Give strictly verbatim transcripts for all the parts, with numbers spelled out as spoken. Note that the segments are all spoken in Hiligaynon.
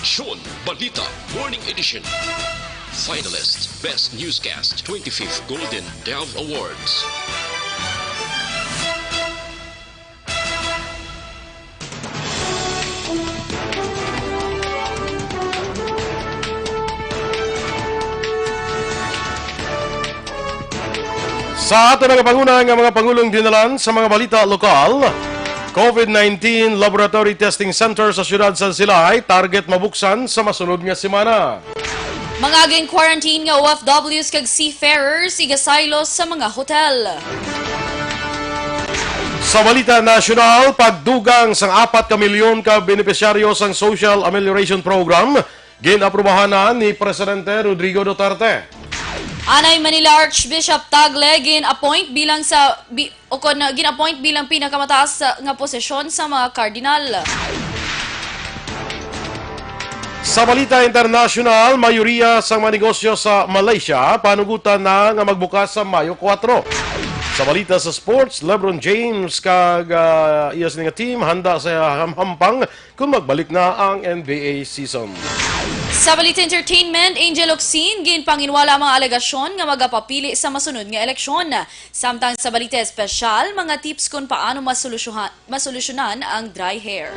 Aksyon Balita Morning Edition. Finalist, Best Newscast, twenty-fifth Golden Dove Awards. Sa aton nagapanguna nga mga pangulong dinalan sa mga balita lokal, COVID nineteen Laboratory Testing Center sa siyudad sa Silay, target mabuksan sa masunod nga semana. Mga gin-quarantine nga O F Ws kag seafarers igasaylo sa mga hotel. Sa balita nasyonal, pagdugang sang apat ka milyon ka benepisyaryo sang Social Amelioration Program, gin-aprubahan na ni Presidente Rodrigo Duterte. Anay Manila Archbishop Tagle gin-appoint bilang sa bi-, o kon, uh, gin-appoint bilang pinakamataas, uh, nga posisyon sa mga kardinal. Sa balita internasyonal, mayoriya sang mga negosyo sa Malaysia panugutan na nga magbukas sa Mayo kuwatro. Sa balita sa sports, LeBron James kag, uh, iya sini nga team handa sa hamhampang kung magbalik na ang N B A season. Sa balita entertainment, Angel Locsin ginpanginwala ang mga alegasyon nga magapapili sa masunod nga eleksyon. Samtang sa balita espesyal, mga tips kung paano masolusyohan, masolusyonan ang dry hair.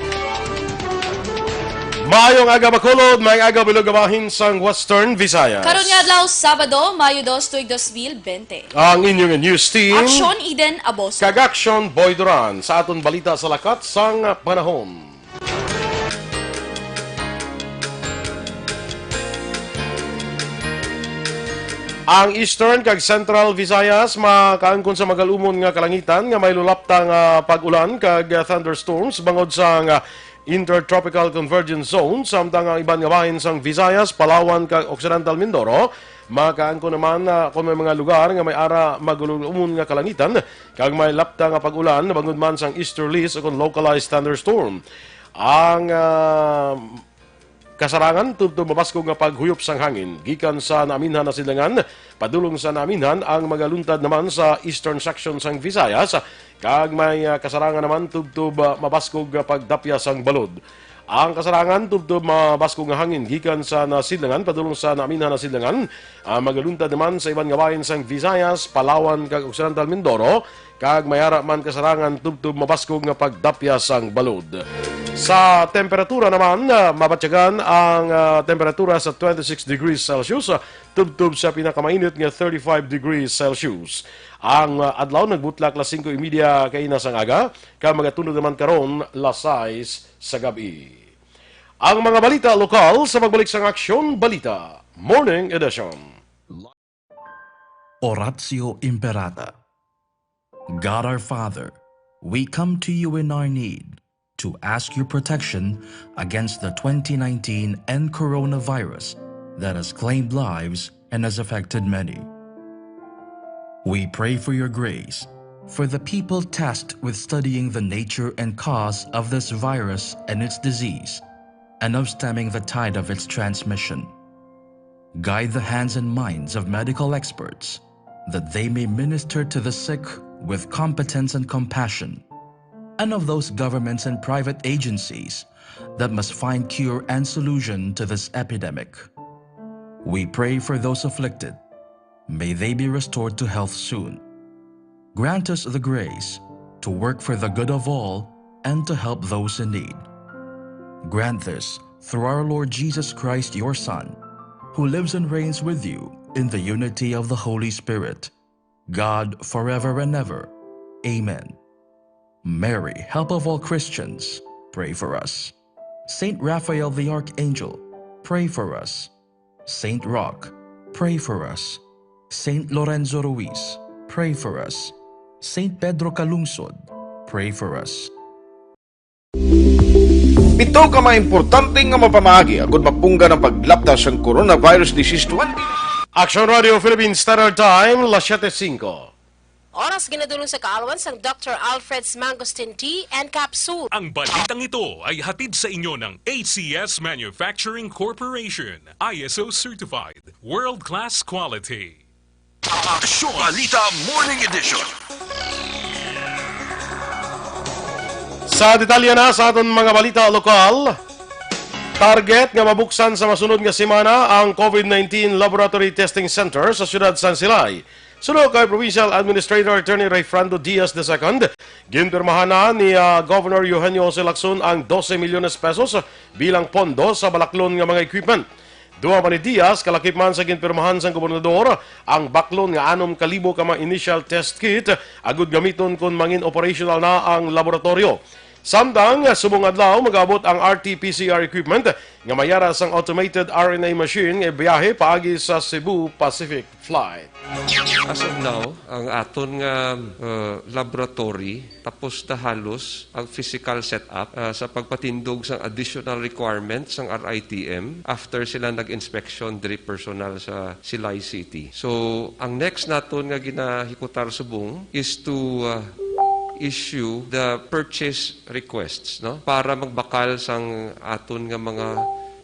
Maayong aga, Bacolod, maayong aga, bilog nga bahin sang Western Visayas. Karon nga adlaw, Sabado, Mayo dos, tuig dos mil bente. Ang inyong news team, Aksyon Eden Aboso kag Aksyon Boy Duran sa aton balita sa lakat sang panahon. Ang Eastern kag Central Visayas makaangkon sa magalumon nga kalangitan nga may lulapta nga pag-ulan kag thunderstorms bangod sang Intertropical Convergence Zone, samtang ang iban nga bahin sang Visayas, Palawan kag Occidental Mindoro makaangkon naman, ah, kon may mga lugar nga may ara magalumon nga kalangitan kag may lapta nga pag-ulan bangod man sang easterlies o kon localized thunderstorm. Ang, ah, kasarangan tubtob mabaskog nga paghuyop sang hangin gikan sa naaminhan na sidlangan padulong sa naaminhan ang magaluntad naman sa eastern section sang Visayas, kag may, ah, kasarangan naman tubtob, ah, mabaskog nga pagdapya sang balod. Ang kasarangan tubtob mabaskog nga hangin gikan sa nasidlangan padulong sa naaminhan na sidlangan, ah, magaluntad naman sa iban nga bahin sang Visayas, Palawan, kag Occidental Mindoro, kag may ara man kasarangan tubtob mabaskog nga pagdapya sang balod. Sa temperatura naman, ah, mabatyagan ang, ah, temperatura sa twenty-six degrees Celsius, ah, tubtob sa pinakamainit nga thirty-five degrees Celsius. Ang, ah, adlaw nagbutlak las singko y media kaina sang aga, kag magatunog naman karon las sais sa gab-i. Ang mga balita lokal sa pagbalik sang Aksyon Balita Morning Edition. Oratio Imperata. God our Father, we come to you in our need to ask your protection against the twenty nineteen N coronavirus that has claimed lives and has affected many. We pray for your grace for the people tasked with studying the nature and cause of this virus and its disease, and of stemming the tide of its transmission. Guide the hands and minds of medical experts, that they may minister to the sick with competence and compassion, and of those governments and private agencies that must find cure and solution to this epidemic. We pray for those afflicted. May they be restored to health soon. Grant us the grace to work for the good of all and to help those in need. Grant this through our Lord Jesus Christ, your Son, who lives and reigns with you in the unity of the Holy Spirit, God, forever and ever. Amen. Mary, help of all Christians, pray for us. Saint Raphael the Archangel, pray for us. Saint Roch, pray for us. Saint Lorenzo Ruiz, pray for us. Saint Pedro Calungsod, pray for us. Pito ka mga importante nga mapamaagi agud mapunggan ang paglapta sang coronavirus disease twenty. Action Radio Philippine Standard Time, las siete singko. Oras ginadulong sa kaalwan sang Doctor Alfred's Mangosteen Tea and Capsule. Ang balitang ito ay hatid sa inyo ng A C S Manufacturing Corporation, I S O certified, world-class quality. Aksyon Balita Morning Edition. Sa detalye na sa aton mga balita lokal, Target nga mabuksan sa masunod nga semana ang COVID nineteen Laboratory Testing Center sa siyudad sang Silay. Suno kay Provincial Administrator Attorney Rayfrando Diaz the second, ginpirmahan na ni, ah, Governor Eugenio Jose Lacson ang dose milyones pesos bilang pondo sa balaklon nga mga equipment. Dugang pa ni Diaz, kalakip man sa ginpirmahan sang gobernador ang baklon nga anom ka libo ka mga initial test kit agud gamiton kon mangin operational na ang laboratoryo. Samtang subong adlaw, mag-abot ang R T P C R equipment nga may yara sang automated R N A machine nga biyahe paagi sa Cebu Pacific Flight. As of now, ang aton nga, uh, laboratory tapos na halos ang physical setup, uh, sa pagpatindog sang additional requirements sang R I T M after sila nag-inspection diri personal sa Silay City. So, ang next naton nga ginahikutar subong is to, uh, issue the purchase requests, no, para magbakal sang aton nga mga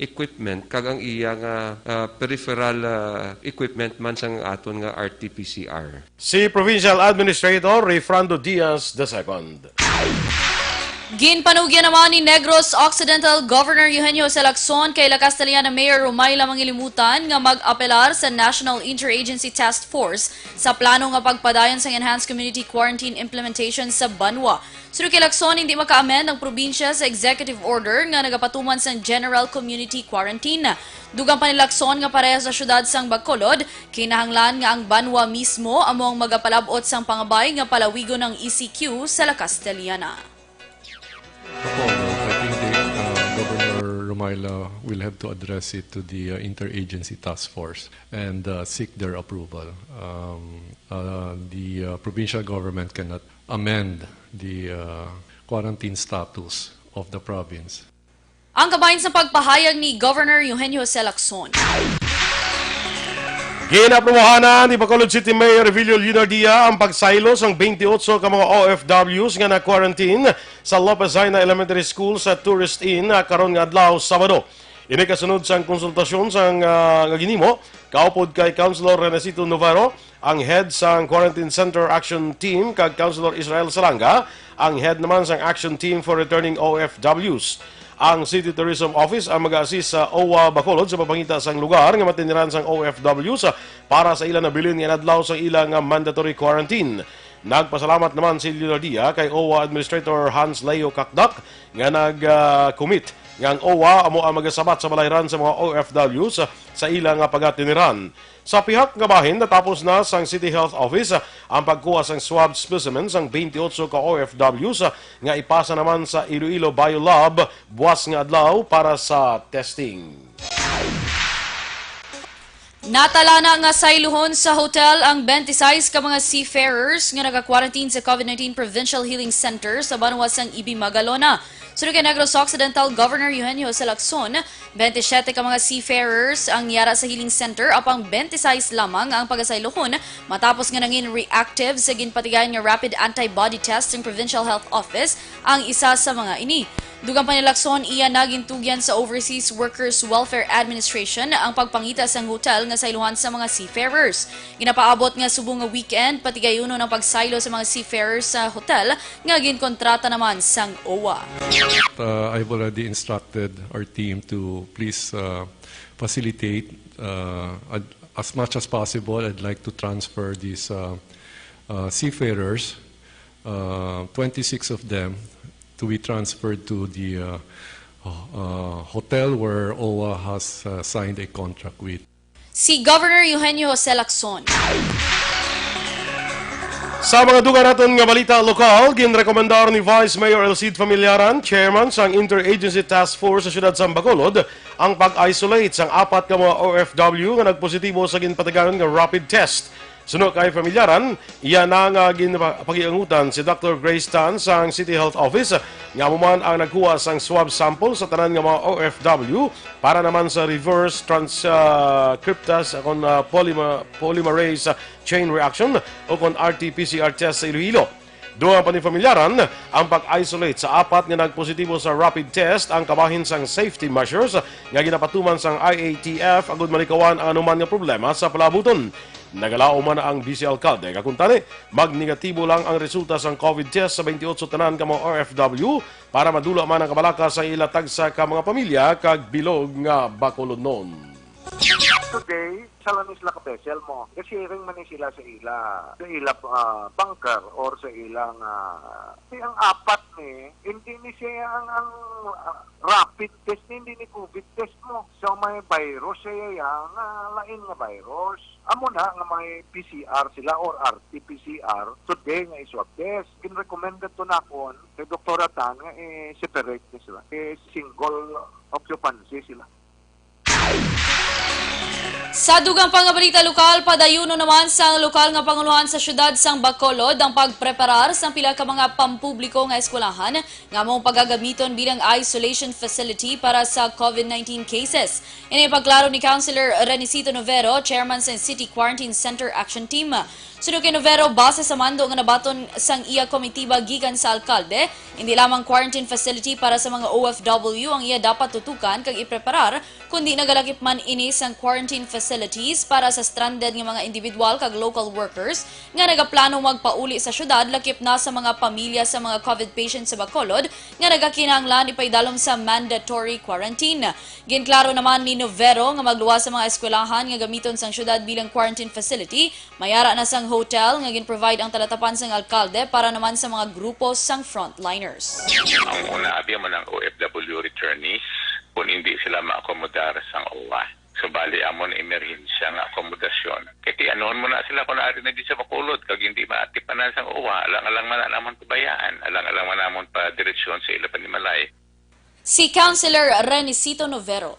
equipment kag ang iya nga, uh, peripheral, uh, equipment man sang aton nga R T P C R. Si Provincial Administrator Rayfrando Diaz the second. Ginpanugyan naman ni Negros Occidental Governor Eugenio Jose Lacson kay La Castellana Mayor Romayla Mangilimutan nga mag-apelar sa National Interagency Task Force sa plano nga pagpadayon sang Enhanced Community Quarantine implementation sa banwa. Suno kay Lacson, hindi maka-amend ang probinsya sa executive order nga nagapatuman sang general community quarantine. Dugang pa ni Lacson nga pareha sa siyudad sang Bacolod, kinahanglan nga ang banwa mismo amo ang magapalab-ot sang pangabay nga palawigon ang E C Q sa La Castellana. Bacolod, I think they, uh, Governor Romayla will have to address it to the, uh, interagency task force and, uh, seek their approval. Um, uh, the, uh, provincial government cannot amend the, uh, quarantine status of the province. Ang kabahin sa pagpahayag ni Governor Eugenio Jose Lacson. Ginapromohan ni Bacolod City Mayor Revilio Leonardia ang pagsaylo sang twenty-eight ka mga O F Ws nga na-quarantine sa Lopez Jaena Elementary School sa Tourist Inn, ah, karon nga adlaw, Sabado. Ini kasunod sang konsultasyon sang, ah, nga ginimo kaupod kay Councilor Renesito Novero, ang head sang Quarantine Center Action Team, kag Councilor Israel Salanga, ang head naman sang Action Team for Returning O F Ws. Ang City Tourism Office ang mag-assist sa O W A Bacolod sa pagpangita sang lugar nga matiniran sang O F Ws para sa ila nabilin nga inadlaw sang ila nga mandatory quarantine. Nagpasalamat naman si Leonardia kay O W A Administrator Hans Leo Cacdac nga nag, ah, commit nga ang O W A amo ang magasabat sa balayran sa mga O F Ws sa ila nga pagatiniran. Sa pihak nga bahin, natapos na sang City Health Office ang pagkuha sang swab specimen sang twenty-eight ka O F Ws nga ipasa naman sa Iloilo Biolab buas nga adlaw para sa testing. Natalana nga sayluhon sa hotel ang twenty-six ka mga seafarers nga naga-quarantine sa COVID nineteen Provincial Healing Center sa banwa sang Ibi Magalona. Suno kay Negros Occidental Governor Eugenio Jose Lacson, twenty-siyete ka mga seafarers ang yara sa healing center, apang twenty-sais lamang ang pagasaylohon matapos nga nangin reactive sa ginpatigayon nga rapid antibody test sang Provincial Health Office ang isa sa mga ini. Dugang pa ni Lacson, iya na gintugyan sa Overseas Workers Welfare Administration ang pagpangita sang hotel nga saylohan sa mga seafarers. Ginapaabot nga subong nga weekend, patigayunon ang pagsaylo sa mga seafarers sa hotel nga ginkontrata naman sang O W A. Uh, I've already instructed our team to please, uh, facilitate, uh, ad-, as much as possible. I'd like to transfer these, uh, uh, seafarers, uh, twenty-six of them, to be transferred to the, uh, uh, hotel where O W A has, uh, signed a contract with. Si Governor Eugenio Jose Lacson. Sa mga dugang naton nga balita lokal, ginrekomendar ni Vice Mayor Elcid Familiaran, chairman sang Interagency Task Force sa siyudad sang Bacolod, ang pag-isolate sang apat ka mga O F W nga nagpositibo sa ginpatigayon nga rapid test. Suno kay Familiaran, iya na nga ginpagiangutan si Doctor Grace Tan sang City Health Office, nga amo man ang nagkuha sang swab sample sa tanan nga mga O F W para naman sa reverse transcriptase, ah, kon, ah, polymer-, polymerase chain reaction o kon R T P C R test sa Iloilo. Dugang pa ni familyaran, ang pag-isolate sa apat nga nagpositibo sa rapid test ang kabahin sang safety measures nga ginapatuman sang I A T F agud malikawan ang anuman nga problema sa palabuton. Nagalaom man ang vice alkalde nga kuntani, magnegatibo lang ang resulta sang COVID test sa twenty-eight tanan ka mga O F W para madula man ang kabalaka sa ila tagsa ka mga pamilya kag bilog nga Bacolodnon. Today, sa Lanis Lakabesel mo, nag-sharing man ni sila sa ila, sa ila ah, bunker or sa ilang ah, di ang apat ni, hindi ni siya ang, ang ah, rapid test ni, hindi ni COVID test mo. So may virus siya ya nga lain nga virus. Amo na nga may P C R sila or R T P C R today nga i-swab test. Gin-recommended to nakon kay Doktora Tan nga i-separate ni sila. I-single occupancy sila. Sa dugang pa nga balita lokal, padayunon naman sang lokal nga pangulohan sa siyudad sang Bacolod ang pagpreparar sang pila ka mga pampubliko nga eskwelahan nga among pagagamiton bilang isolation facility para sa COVID nineteen cases. Ini pagklaro ni Councilor Renicito Novero, chairman sang City Quarantine Center Action Team. Suno kay Novero, base sa mando nga nabaton sang iya komitiba gikan sa alkalde, hindi lamang quarantine facility para sa mga O F W ang iya dapat tutukan kag ipreparar, kundi nagalakip man ini sang quarantine facilities para sa stranded nga mga individual kag local workers nga nagaplano magpauli sa syudad, lakip na sa mga pamilya sa mga COVID patients sa Bacolod nga nagakinahanglan ipaidalom sa mandatory quarantine. Ginklaro naman ni Novero nga magluwas sa mga eskwelahan nga gamiton sang syudad bilang quarantine facility, mayara na sang hotel nga ginprovide ang talatapan sang alkalde para naman sa mga grupo sang frontliners. Ang una abi man ang O F W returnees kung hindi sila maakomodar sang O W A. So bali amon emerhensya nga akomodasyon. Kay ti-anuhon mo na sila kung ari na di sa Bacolod kag hindi maatipanan sang O W A. Alang-alang man na namon pabayaan. Alang-alang man namon pa direksyon sa ila panimalay. Si Councilor Renicito Novero.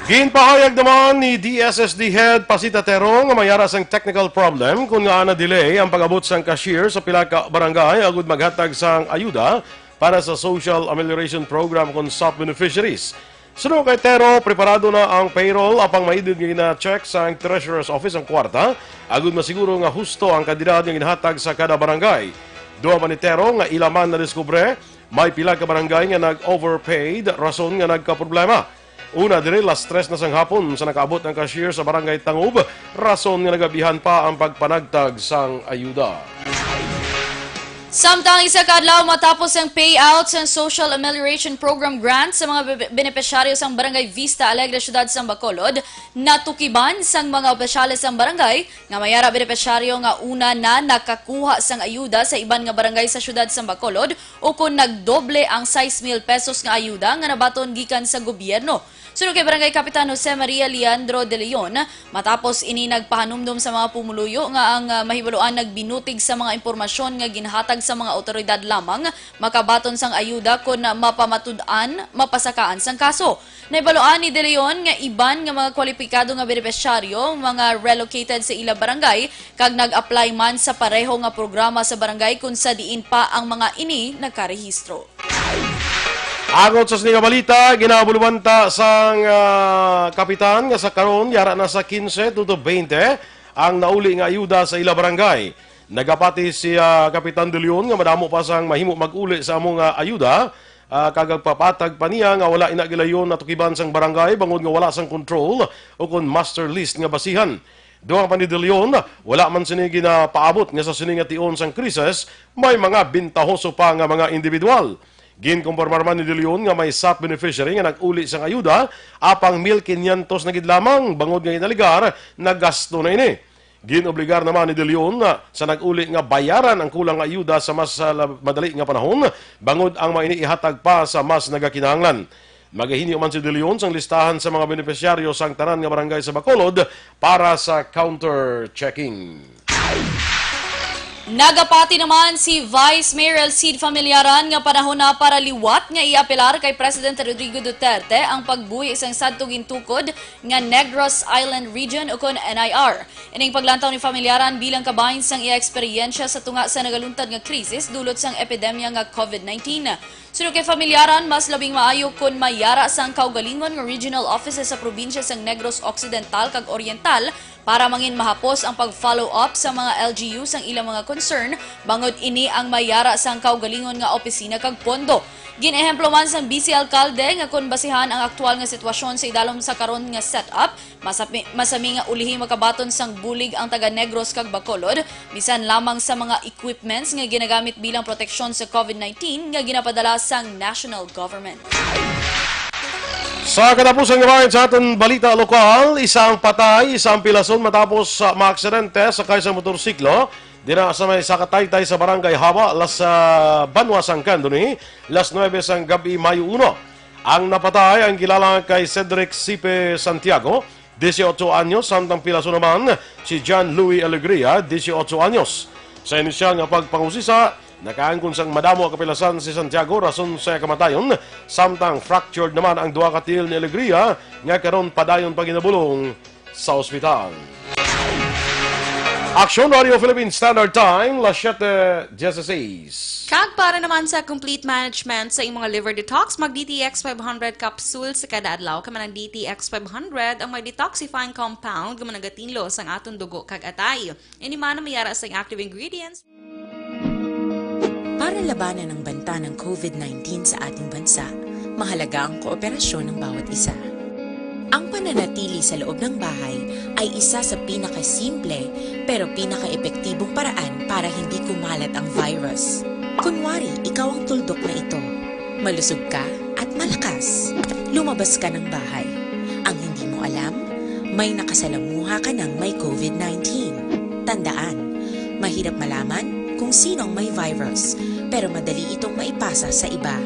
Ginpahayag naman ni D S S D Head Pasita Tero nga mayara sang technical problem kun ngaa na-delay ang pag-abot sang cashier sa pila ka barangay agud maghatag sang ayuda para sa Social Amelioration Program kon SAP beneficiaries. Suno kay Tero, preparado na ang payroll apang maidid nga gina-check sang Treasurer's Office ang kwarta agud masiguro nga husto ang kantidad nga ginahatag sa kada barangay. Duha man ni Tero nga ila man nadiskubre may pila ka barangay nga nag-overpaid, rason nga nagkaproblema. Una diri, las tres na sang hapon sa nakaabot ang cashier sa Barangay Tangub, rason nga nagabihan pa ang pagpanagtag sang ayuda. Samtang isa ka adlaw matapos ang payout sang Social Amelioration Program grant sa mga be- benepisyaryo sang Barangay Vista Alegre, Siyudad sang Bacolod, natukiban sang mga opisyales sang barangay nga may ara benepisyaryo nga una na nakakuha sang ayuda sa iban nga barangay sa Siyudad sang Bacolod, ukon nagdoble ang sais mil pesos nga ayuda nga nabaton gikan sa gobyerno. Suno kay Barangay Kapitan Jose Maria Leandro de Leon, matapos ini nagpahanumdom sa mga pumuluyo nga ang ah, mahibaluan nagbinutig sa mga impormasyon nga ginhatag sa mga awtoridad lamang makabaton sang ayuda kon mapamatud-an, mapasakaan sang kaso. Nahibaluan ni De Leon nga iban nga mga kwalipikado nga benepisyaryo mga relocated sa ila barangay kag nag-apply man sa pareho nga programa sa barangay kun sa diin pa ang mga ini nagkarehistro. Angot sa sini nga balita, ginabulwanta sang ah, kapitan nga sa karon yara na sa kinse tuto twenty ang nauli nga ayuda sa ila barangay. Nagapati si ah, Kapitan De Leon nga madamo pa sang mahimo mag-uli sa amo nga ayuda ah, kag nagpapatag pa niya nga wala ina gilayon natukiban sang barangay bangod nga wala sang control ukon master list nga basihan. Dugang pa ni De Leon, wala man sini ginapaabot nga sa sini nga tion sang krisis may mga bintahoso pa nga mga individual. Ginkompormar man ni De Leon nga may SAP beneficiary nga nag-uli sang ayuda, apang mil kinyentos na gid lamang bangod nga ginalegar nagasto na ini. Ginobligar naman ni De Leon sa nag-uli nga bayaran ang kulang nga ayuda sa mas ah, madali nga panahon, bangod ang mga ini ihatag pa sa mas nagakinahanglan. Magahinyo man si De Leon sang listahan sa mga benepisyaryo sang tanan nga barangay sa Bacolod para sa counter-checking. Nagapati naman si Vice Mayor Elcid Familiaran nga panahon na para liwat nga iapelar kay President Rodrigo Duterte ang pagbuhi sang sadto gintukod nga Negros Island Region ukon N I R. Ining paglantaw ni Familiaran bilang kabahin sang iya eksperyensya sa tunga sa nagaluntad nga krisis dulot sang epidemya nga COVID nineteen. Suno kay Familiaran, mas labing maayo kon mayara sang kaugalingon nga regional offices sa probinsya sang Negros Occidental kag Oriental para mangin mahapos ang pag-follow up sa mga L G U sang ilang mga concern, bangod ini ang may yara sang kaugalingon nga opisina kag pondo. Gin-ehemplo man sang vice alkalde nga kon basihan ang aktual nga sitwasyon sa idalom sa karon nga setup, masami, masami nga ulihi makabaton sang bulig ang taga Negros kag Bacolod, bisan lamang sa mga equipments nga ginagamit bilang proteksyon sa COVID nineteen nga ginapadala sang national government. Sa katapusang bahin sa aton balita lokal, isa ang patay, isa ang pilason matapos sa maaksidente sakay sa motorsiklo dinha sa may sakataytay sa Barangay Haba, las sa Banwa sang Candoni, las nuebe sang gab-i, Mayo uno. Ang napatay ang kilala kay Cedric Sipe Santiago, dieciocho anyos, samtang pilason naman si John Louis Alegria, dieciocho anyos. Sa inisyal nga pagpangusisa, nakaangkon sang madamo ang kapilasan si Santiago rason sa kamatayon, samtang fractured naman ang duha ka tiil ni Alegria nga karon padayon pa ginabulong sa ospital. Aksyon Radio Philippine Standard Time, las siete dieciséis. Kag para naman sa complete management sa imong liver detox, mag D T X five hundred capsule sa kada adlaw, kay man ang D T X five hundred ang may detoxifying compound nga managatilo sang aton dugo kag atay. Ini man ang may yara sang active ingredients. Para labanan ang banta ng COVID nineteen sa ating bansa, mahalaga ang kooperasyon ng bawat isa. Ang pananatili sa loob ng bahay ay isa sa pinakasimple pero pinakaepektibong paraan para hindi kumalat ang virus. Kunwari, ikaw ang tuldok na ito. Malusog ka at malakas. Lumabas ka ng bahay. Ang hindi mo alam, may nakasalamuha ka ng may COVID nineteen. Tandaan, mahirap malaman kung sino ang may virus, pero madali itong maipasa sa iba.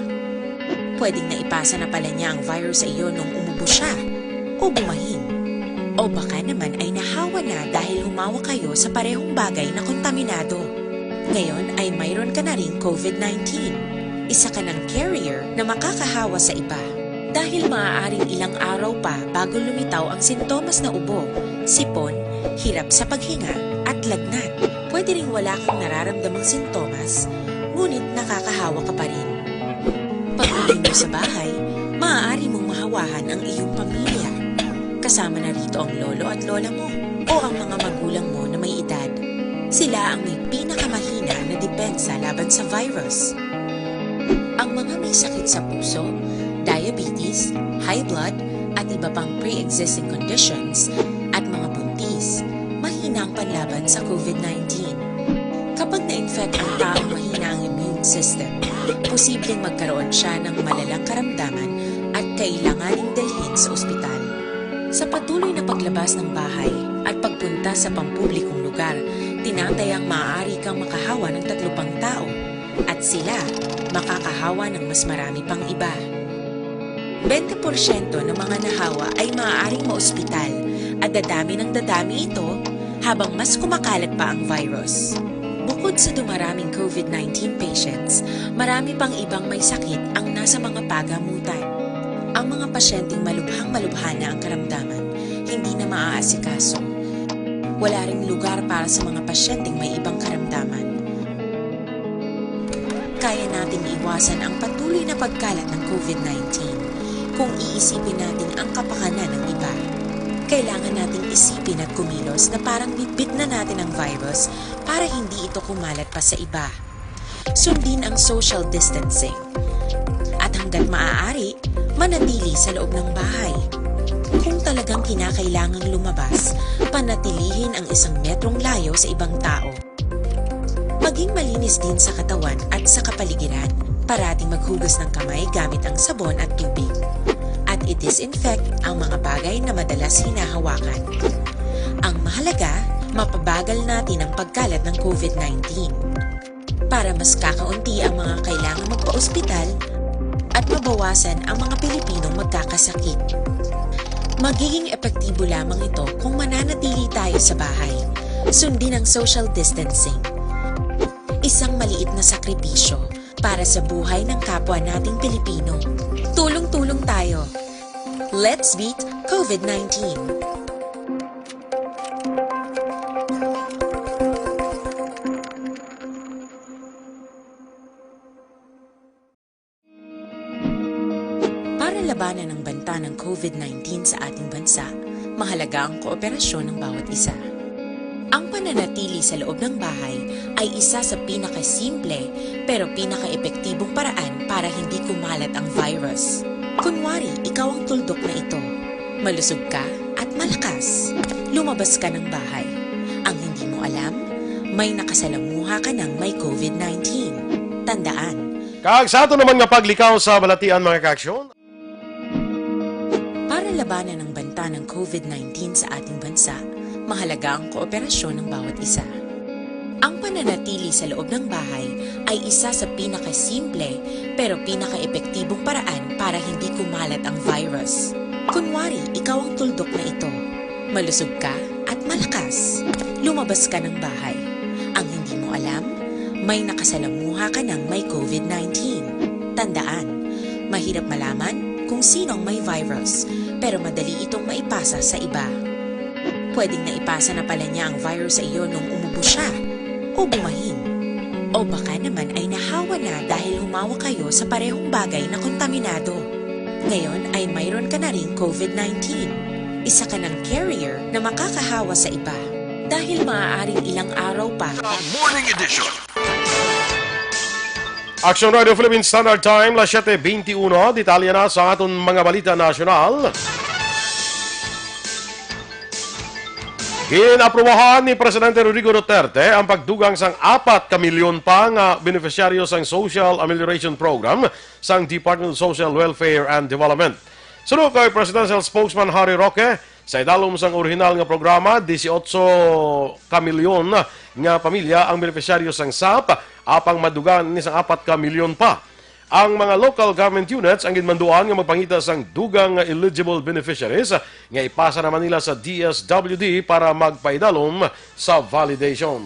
Pwedeng naipasa na pala niya ang virus sa iyo nung umubo siya o bumahin. O baka naman ay nahawa na dahil humawa kayo sa parehong bagay na kontaminado. Ngayon ay mayroon ka na ring COVID nineteen. Isa ka ng carrier na makakahawa sa iba. Dahil maaaring ilang araw pa bago lumitaw ang sintomas na ubo, sipon, hirap sa paghinga, at lagnat. Pwede ring wala kang nararamdamang sintomas, ngunit nakakahawa ka pa rin. Pag-uwi mo sa bahay, maaari mong mahawahan ang iyong pamilya. Kasama na rito ang lolo at lola mo o ang mga magulang mo na may edad. Sila ang may pinakamahina na depensa laban sa virus. Ang mga may sakit sa puso, diabetes, high blood, at iba pang pre-existing conditions, at mga buntis, mahina ang panlaban sa COVID nineteen. Kapag na-infect ang taong mahina ang immune system, posibleng magkaroon siya ng malalang karamdaman at kailanganing dalhin sa ospital. Sa patuloy na paglabas ng bahay at pagpunta sa pampublikong lugar, tinatayang maaari kang makahawa ng tatlo pang tao at sila makakahawa ng mas marami pang iba. Bente porsyento ng mga nahawa ay maaaring maospital at dadami ng dadami ito habang mas kumakalat pa ang virus. Bukod sa dumaraming COVID nineteen patients, marami pang ibang may sakit ang nasa mga pagamutan. Ang mga pasyenteng malubhang-malubha na ang karamdaman, hindi na maaasikaso. Wala ring lugar para sa mga pasyenteng may ibang karamdaman. Kaya nating iwasan ang patuloy na pagkalat ng COVID nineteen kung iisipin natin ang kapakanan ng iba. Kailangan nating isipin at kumilos na parang bitbit na natin ang virus para hindi ito kumalat pa sa iba. Sundin ang social distancing. At hanggat maaari, manatili sa loob ng bahay. Kung talagang kinakailangang lumabas, panatilihin ang isang metrong layo sa ibang tao. Maging malinis din sa katawan at sa kapaligiran. Parating maghugas ng kamay gamit ang sabon at tubig. At i-disinfect ang mga bagay na madalas hinahawakan. Ang mahalaga, mapabagal natin ang pagkalat ng COVID nineteen. Para mas kakaunti ang mga kailangang magpa-ospital at mabawasan ang mga Pilipinong magkakasakit. Magiging epektibo lamang ito kung mananatili tayo sa bahay. Sundin ang social distancing. Isang maliit na sakripisyo para sa buhay ng kapwa nating Pilipino. Tulong-tulong tayo. Let's beat COVID nineteen. Para labanan ang banta ng COVID nineteen sa ating bansa, Mahalaga ang kooperasyon ng bawat isa. Ang pananatili sa loob ng bahay ay isa sa pinakasimple pero pinakaepektibong paraan para hindi kumalat ang virus. Kunwari, ikaw ang tuldok na ito. Malusog ka at malakas. Lumabas ka ng bahay. Ang hindi mo alam, may nakasalamuha ka ng may COVID nineteen. Tandaan, Kag sa ato naman nga paglikaw sa balatian, mga kaaksyon. Para labanan ang banta ng COVID nineteen sa ating bansa, mahalaga ang kooperasyon ng bawat isa. Ang pananatili sa loob ng bahay ay isa sa pinakasimple pero pinakaepektibong paraan para hindi kumalat ang virus. Kunwari, ikaw ang tuldok na ito. Malusog ka at malakas. Lumabas ka ng bahay. Ang hindi mo alam, may nakasalamuha ka ng may COVID nineteen. Tandaan, mahirap malaman kung sino ang may virus, pero madali itong maipasa sa iba. Pwedeng naipasa na pala niya ang virus sa iyo nung umubo siya, o bumahin. O baka naman ay nahawa na dahil humawak kayo sa parehong bagay na kontaminado. Ngayon ay mayroon ka na ring COVID nineteen. Isa ka ng carrier na makakahawa sa iba. Dahil maaaring ilang araw pa, Morning Edition. Action Radio Philippine Standard Time, las siete veintiuno. Detalye na sa aton mga balita nasyonal. Ginaprubahan ni Presidente Rodrigo Duterte ang pagdugang sang apat ka milyon pa nga benepisyaryo sang Social Amelioration Program sang Department of Social Welfare and Development. Suno kay Presidential Spokesman Harry Roque, sa idalom sang orihinal nga programa, dieciocho ka milyon nga pamilya ang benepisyaryo sang SAP, apang madugang ni sang apat ka milyon pa. Ang mga local government units ang ginmanduan nga magpangita sang dugang nga eligible beneficiaries nga ipasa naman nila sa D S W D para magpaidalom sa validation.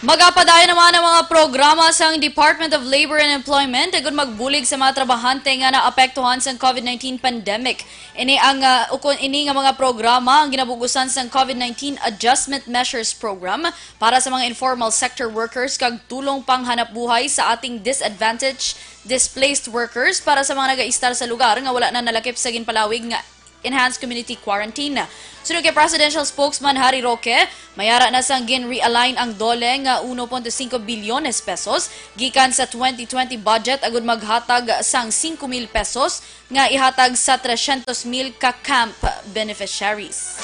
Magapadayon naman ang mga programa sang Department of Labor and Employment agud magbulig sa mga trabahante nga naapektuhan sang COVID nineteen pandemic. Ini ang, ah, ukon ini nga mga programa ang ginabugusan sang COVID nineteen Adjustment Measures Program para sa mga informal sector workers kag tulong panghanapbuhay sa ating disadvantaged, displaced workers para sa mga nagaistar sa lugar nga wala na nalakip sa ginpalawig nga Enhanced Community Quarantine. Suno kay Presidential Spokesman Harry Roque, mayara na sang gin-realign ang DOLE nga uno punto singko bilyones pesos gikan sa twenty twenty budget agud maghatag sang singko mil pesos nga ihatag sa tresyentos mil ka camp beneficiaries.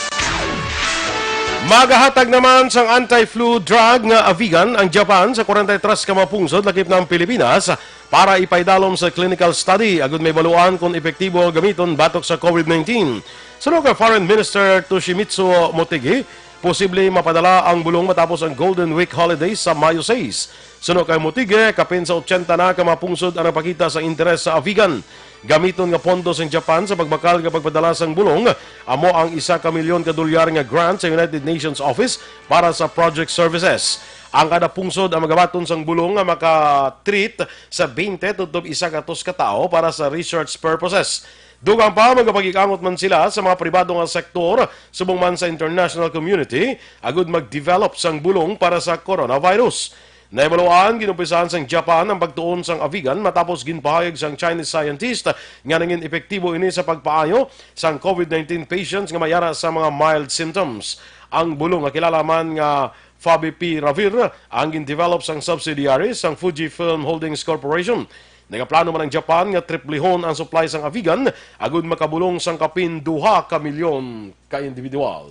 Magahatag naman sang anti-flu drug nga Avigan ang Japan sa kwarenta y tres ka mga pungsod lakip na ang Pilipinas para ipaidalom sa clinical study agud mahibaluan kon epektibo gamiton batok sa COVID nineteen. Suno kay Foreign Minister Toshimitsu Motegi, posible mapadala ang bulong matapos ang Golden Week holidays sa Mayo sais. Suno kay Motegi, kapin sa ochenta na ka mga pungsod ang nagpakita sa interes sa Avigan. Gamiton nga pondo sang Japan sa pagbakal nga pagpadala sang bulong amo ang isa ka milyon ka dolyar nga grant sa United Nations Office para sa project services. Ang kada pungsod ang magabaton sang bulong nga maka-treat sa twenty tubtob isa ka tos ka tawo para sa research purposes. Dugang pa, magapakig-angot man sila sa mga pribado nga sektor subong man sa international community agud mag-develop sang bulong para sa coronavirus. Nahibaluan, ginumpisahan sang Japan ang pagtuon sang Avigan matapos ginpahayag sang Chinese scientist nga nangin epektibo ini sa pagpaayo sang COVID nineteen patients nga mayara sa mga mild symptoms. Ang bulong nga kilala man nga Favipiravir ang gin-develop sang subsidiary sang Fujifilm Holdings Corporation. Nagaplano man ang Japan nga triplihon ang supply sang Avigan agud makabulong sang kapin duha ka milyon ka individual.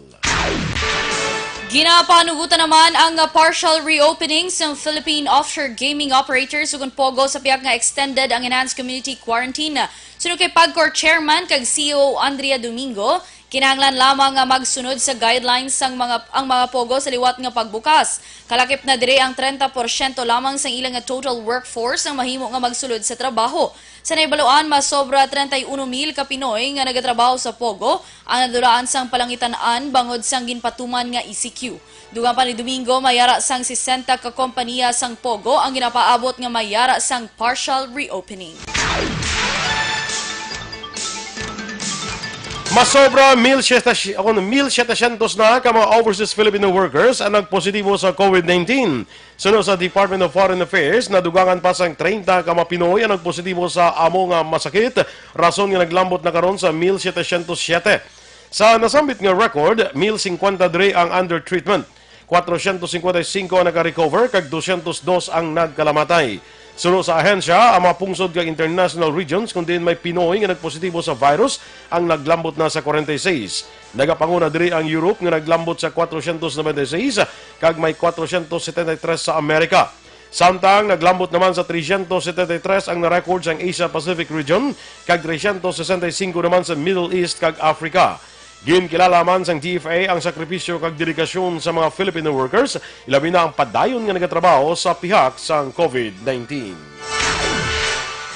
Ginapanugutan naman ang partial reopening sang Philippine Offshore Gaming Operators ukon POGO sa pihak nga extended ang enhanced community quarantine. Suno kay PAGCOR Chairman kag C E O Andrea Domingo, kinahanglan lamang nga magsunod sa guidelines sang mga, ang mga POGO sa liwat nga pagbukas. Kalakip na diri ang trenta porsyento lamang sang ila nga total workforce ang mahimo nga magsulod sa trabaho. Sa nahibaluan, mas sobra treinta y uno mil ka Pinoy nga nagatrabaho sa POGO ang nadulaan sang palangitan-an bangod sang ginpatuman nga E C Q. Dugang pa ni Domingo, mayara sang sesenta ka kompanya sang POGO ang ginapaabot nga mayara sang partial reopening. Masobra mil setecientos, ako, mil setecientos na ka mga overseas Filipino workers ang nagpositibo sa COVID nineteen. Suno sa Department of Foreign Affairs, nadugangan pa sang treinta ka mga Pinoy ang nagpositibo sa amo nga masakit, rason nga naglambot na karon sa mil setecientos siete. Sa nasambit nga record, mil singkwenta diri ang under treatment, kwatrocientos singkwenta y singko ang naka-recover, kag dosyentos dos ang nagkalamatay. Suno sa ahensya, ang mga pungsod kag international regions kon diin may Pinoy nga nagpositibo sa virus ang naglambot na sa kwarenta y seis. Nagapanguna diri ang Europe nga naglambot sa kwatrocientos noventa y seis, kag may kwatrocientos setenta y tres sa Amerika. Samtang naglambot naman sa tresyentos setenta y tres ang na-record sang Asia Pacific region, kag tresyentos sesenta y singko naman sa Middle East kag Africa. Ginkilala man sang D F A ang sakripisyo kag dedikasyon sa mga Filipino workers, ilabi na ang padayon nga nagatrabaho sa pihak sang COVID nineteen.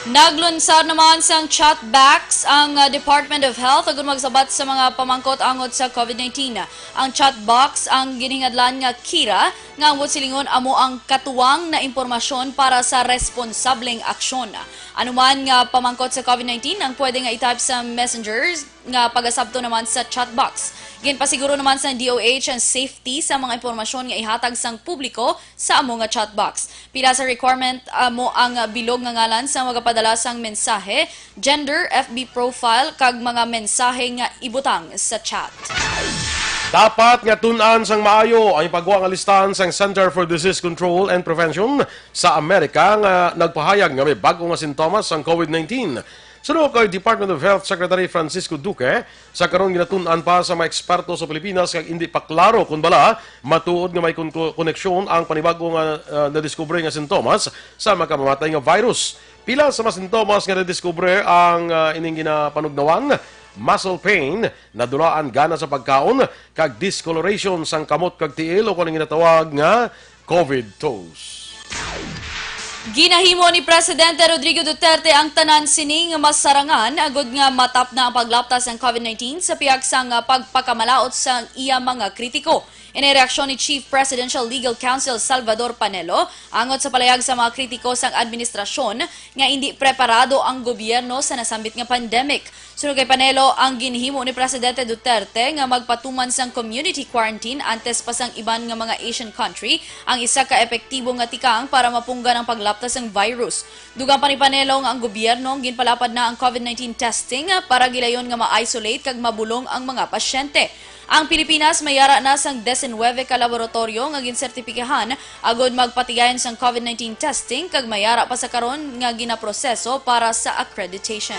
Naglunsad naman sang chat box ang, uh, Department of Health agud magsabat sa mga pamangkot angot sa COVID nineteen. Ang chat box ang ginhingadlan nga Kira, nga ang silingon amo ang katuwang na impormasyon para sa responsableng aksyon. Anuman nga pamangkot sa COVID nineteen ang pwede nga i-type sa messengers nga pagasabto naman sa chat box. Ginpasiguro naman sang D O H ang safety sa mga impormasyon nga ihatag sang publiko sa amo nga chat box. Pila sa requirement amo ang bilog nga ngalan sa magapadala sang mensahe, gender, F B profile, kag mga mensahe nga ibutang sa chat. Dapat nga tun-an sang maayo ang ipagwa nga listahan sang Center for Disease Control and Prevention sa Amerika nga nagpahayag nga may bag-o nga sintomas sang COVID nineteen. Suno kay Department of Health Secretary Francisco Duque, sa karon ginatun-an pa sa mga eksperto sa Pilipinas kag indi pa klaro kon bala matuod nga may kon-, koneksyon ang panibag-o nga, ah, nadiskubre nga sintomas sa makamamatay nga virus. Pila sa mga sintomas nga nadiskubre ang, ah, ining ginapanugnawan: muscle pain, nadulaan gana sa pagkaon, kag discoloration sang kamot kag tiil, o kon ang ginatawag nga COVID toes. Ginahimo ni Presidente Rodrigo Duterte ang tanan sini nga masarangan agud nga matapna ang paglapta sang COVID nineteen sa pihak sang, ah, pagpakamalaut sang iya mga kritiko. Ini reaksyon ni Chief Presidential Legal Counsel Salvador Panelo angot sa palayag sa mga kritiko sang administrasyon nga indi preparado ang gobyerno sa nasambit nga pandemic. Suno kay Panelo, ang ginhimo ni Presidente Duterte nga magpatuman sang community quarantine antes pa sang iban nga mga Asian country ang isa ka epektibo nga tikang para mapunggan ang paglapta sang virus. Dugang pa ni Panelo nga ang gobyerno ginpalapad na ang COVID nineteen testing para gilayon nga ma-isolate kag mabulong ang mga pasyente. Ang Pilipinas may ara na sang disinwebe ka laboratoryo nga ginsertipikahan agud magpatigayon sang COVID nineteen testing kag may ara pa sa karon nga ginaproseso para sa accreditation.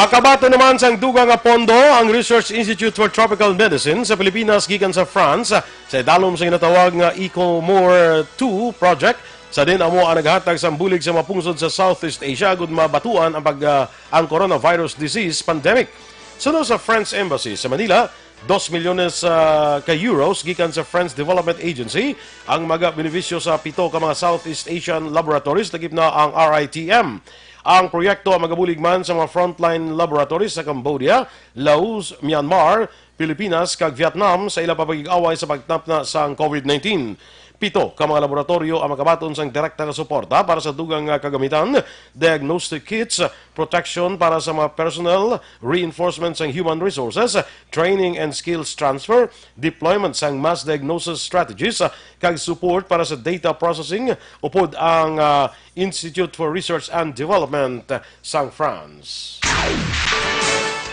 Makabaton naman sang dugang nga pondo ang Research Institute for Tropical Medicine sa Pilipinas gikan sa France sa idalom sa ginatawag nga ECOMOR two project, sa diin amo ang naghatag sang bulig sa mga pungsod sa Southeast Asia agud mabatuan ang pag, ah, ang coronavirus disease pandemic. Suno sa French Embassy sa Manila, dos milyones, ah, ka euros gikan sa French Development Agency ang magabenepisyo sa pito ka mga Southeast Asian laboratories, lakip na ang R I T M. Ang proyekto ang magabulig man sa mga frontline laboratories sa Cambodia, Laos, Myanmar, Pilipinas, kag Vietnam sa ila pa pagig-away sa pagtapna sang COVID nineteen. Pito ka mga laboratoryo ang makabaton sang direkta nga suporta para sa dugang nga kagamitan, diagnostic kits, protection para sa mga personnel, reinforcement sang human resources, training and skills transfer, deployment sang mass diagnosis strategies, kag support para sa data processing, upod ang, ah, Institute for Research and Development sang France.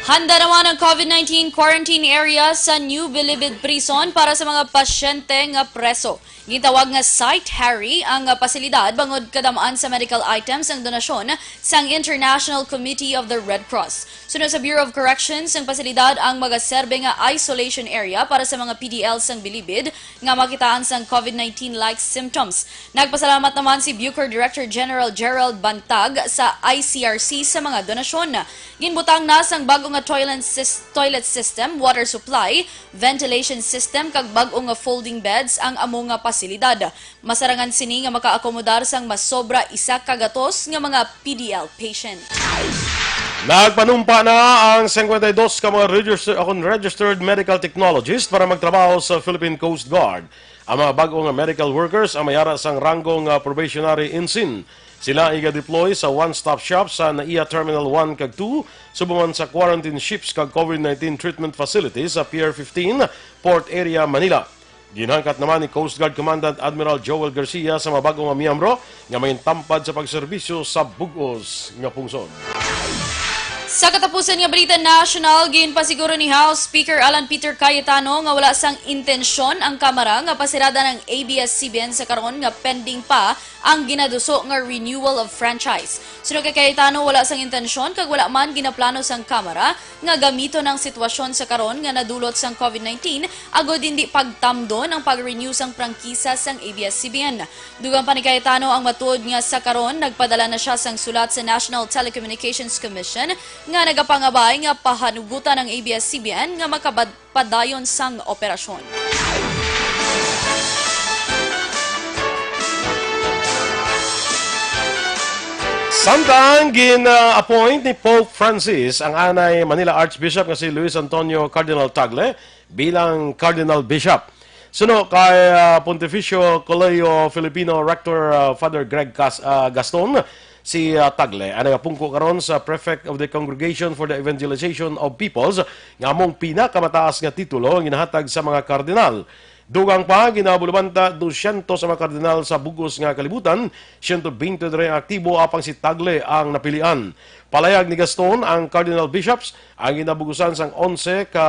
Handa naman ang COVID nineteen quarantine area sa New Bilibid Prison para sa mga pasyente nga preso. Gintawag nga Site Harry ang pasilidad bangod kadam-an sa medical items ang donasyon sang International Committee of the Red Cross. Suno sa Bureau of Corrections, ang pasilidad ang magaserbe nga isolation area para sa mga P D L sang Bilibid nga makitaan sang COVID nineteen-like symptoms. Nagpasalamat naman si Bucor Director General Gerald Bantag sa I C R C sa mga donasyon. Ginbutang na sang bag-o nga toilet sys-, toilet system, water supply, ventilation system, kag bag-o nga folding beds ang amo nga pasilidad. Masarangan sini nga makaakomodar sang masobra isa ka gatos nga mga P D L patient. Nagpanumpa na ang singkwenta y dos ka mga register-, akon registered medical technologist para magtrabaho sa Philippine Coast Guard. Ang mga bag-o nga medical workers ang may ara sang ranggo nga probationary ensign. Sila iga-deploy sa one-stop shop sa NAIA Terminal one kag two, subong man sa quarantine ships kag COVID nineteen treatment facility sa Pier fifteen, Port Area, Manila. Ginhangkat naman ni Coast Guard Commandant Admiral Joel Garcia sa mga bag-o nga miyembro nga mangintampad sa pagserbisyo sa bug-os nga pungsod. Sa katapusan nga balita nasyonal, ginpasiguro ni House Speaker Alan Peter Cayetano nga wala sang intensyon ang Kamara nga pasirada ang A B S C B N sa karon nga pending pa ang ginaduso nga renewal of franchise. Suno kay Cayetano, wala sang intensyon kag wala man ginaplano sang Kamara nga gamiton ang sitwasyon sa karon nga nadulot sang COVID nineteen agud hindi pagtamdon ang pag-renew sang prangkisa sang A B S C B N. Dugang pa ni Cayetano, ang matuod nga sa karon nagpadala na siya sang sulat sa National Telecommunications Commission nga nagapangabay nga pahanugutan ang A B S C B N nga makabad-, padayon sang operasyon. Samtang gin-appoint ni Pope Francis ang anay Manila Archbishop nga si Luis Antonio Cardinal Tagle bilang Cardinal Bishop. Suno kay, ah, Pontificio Colegio Filipino Rector, ah, Father Greg Cas-, ah, Gaston, si, ah, Tagle ang nagapungko karon sa Prefect of the Congregation for the Evangelization of Peoples, nga among pinakamataas nga titulo ang ginahatag sa mga kardinal. Dugang pa, ginabulabanta dosyentos ang mga kardinal sa bug-os nga kalibutan, siyento bente diri ang aktibo, apang si Tagle ang napilian. Palayag ni Gaston, ang cardinal bishops ang ginabugusan sang onse ka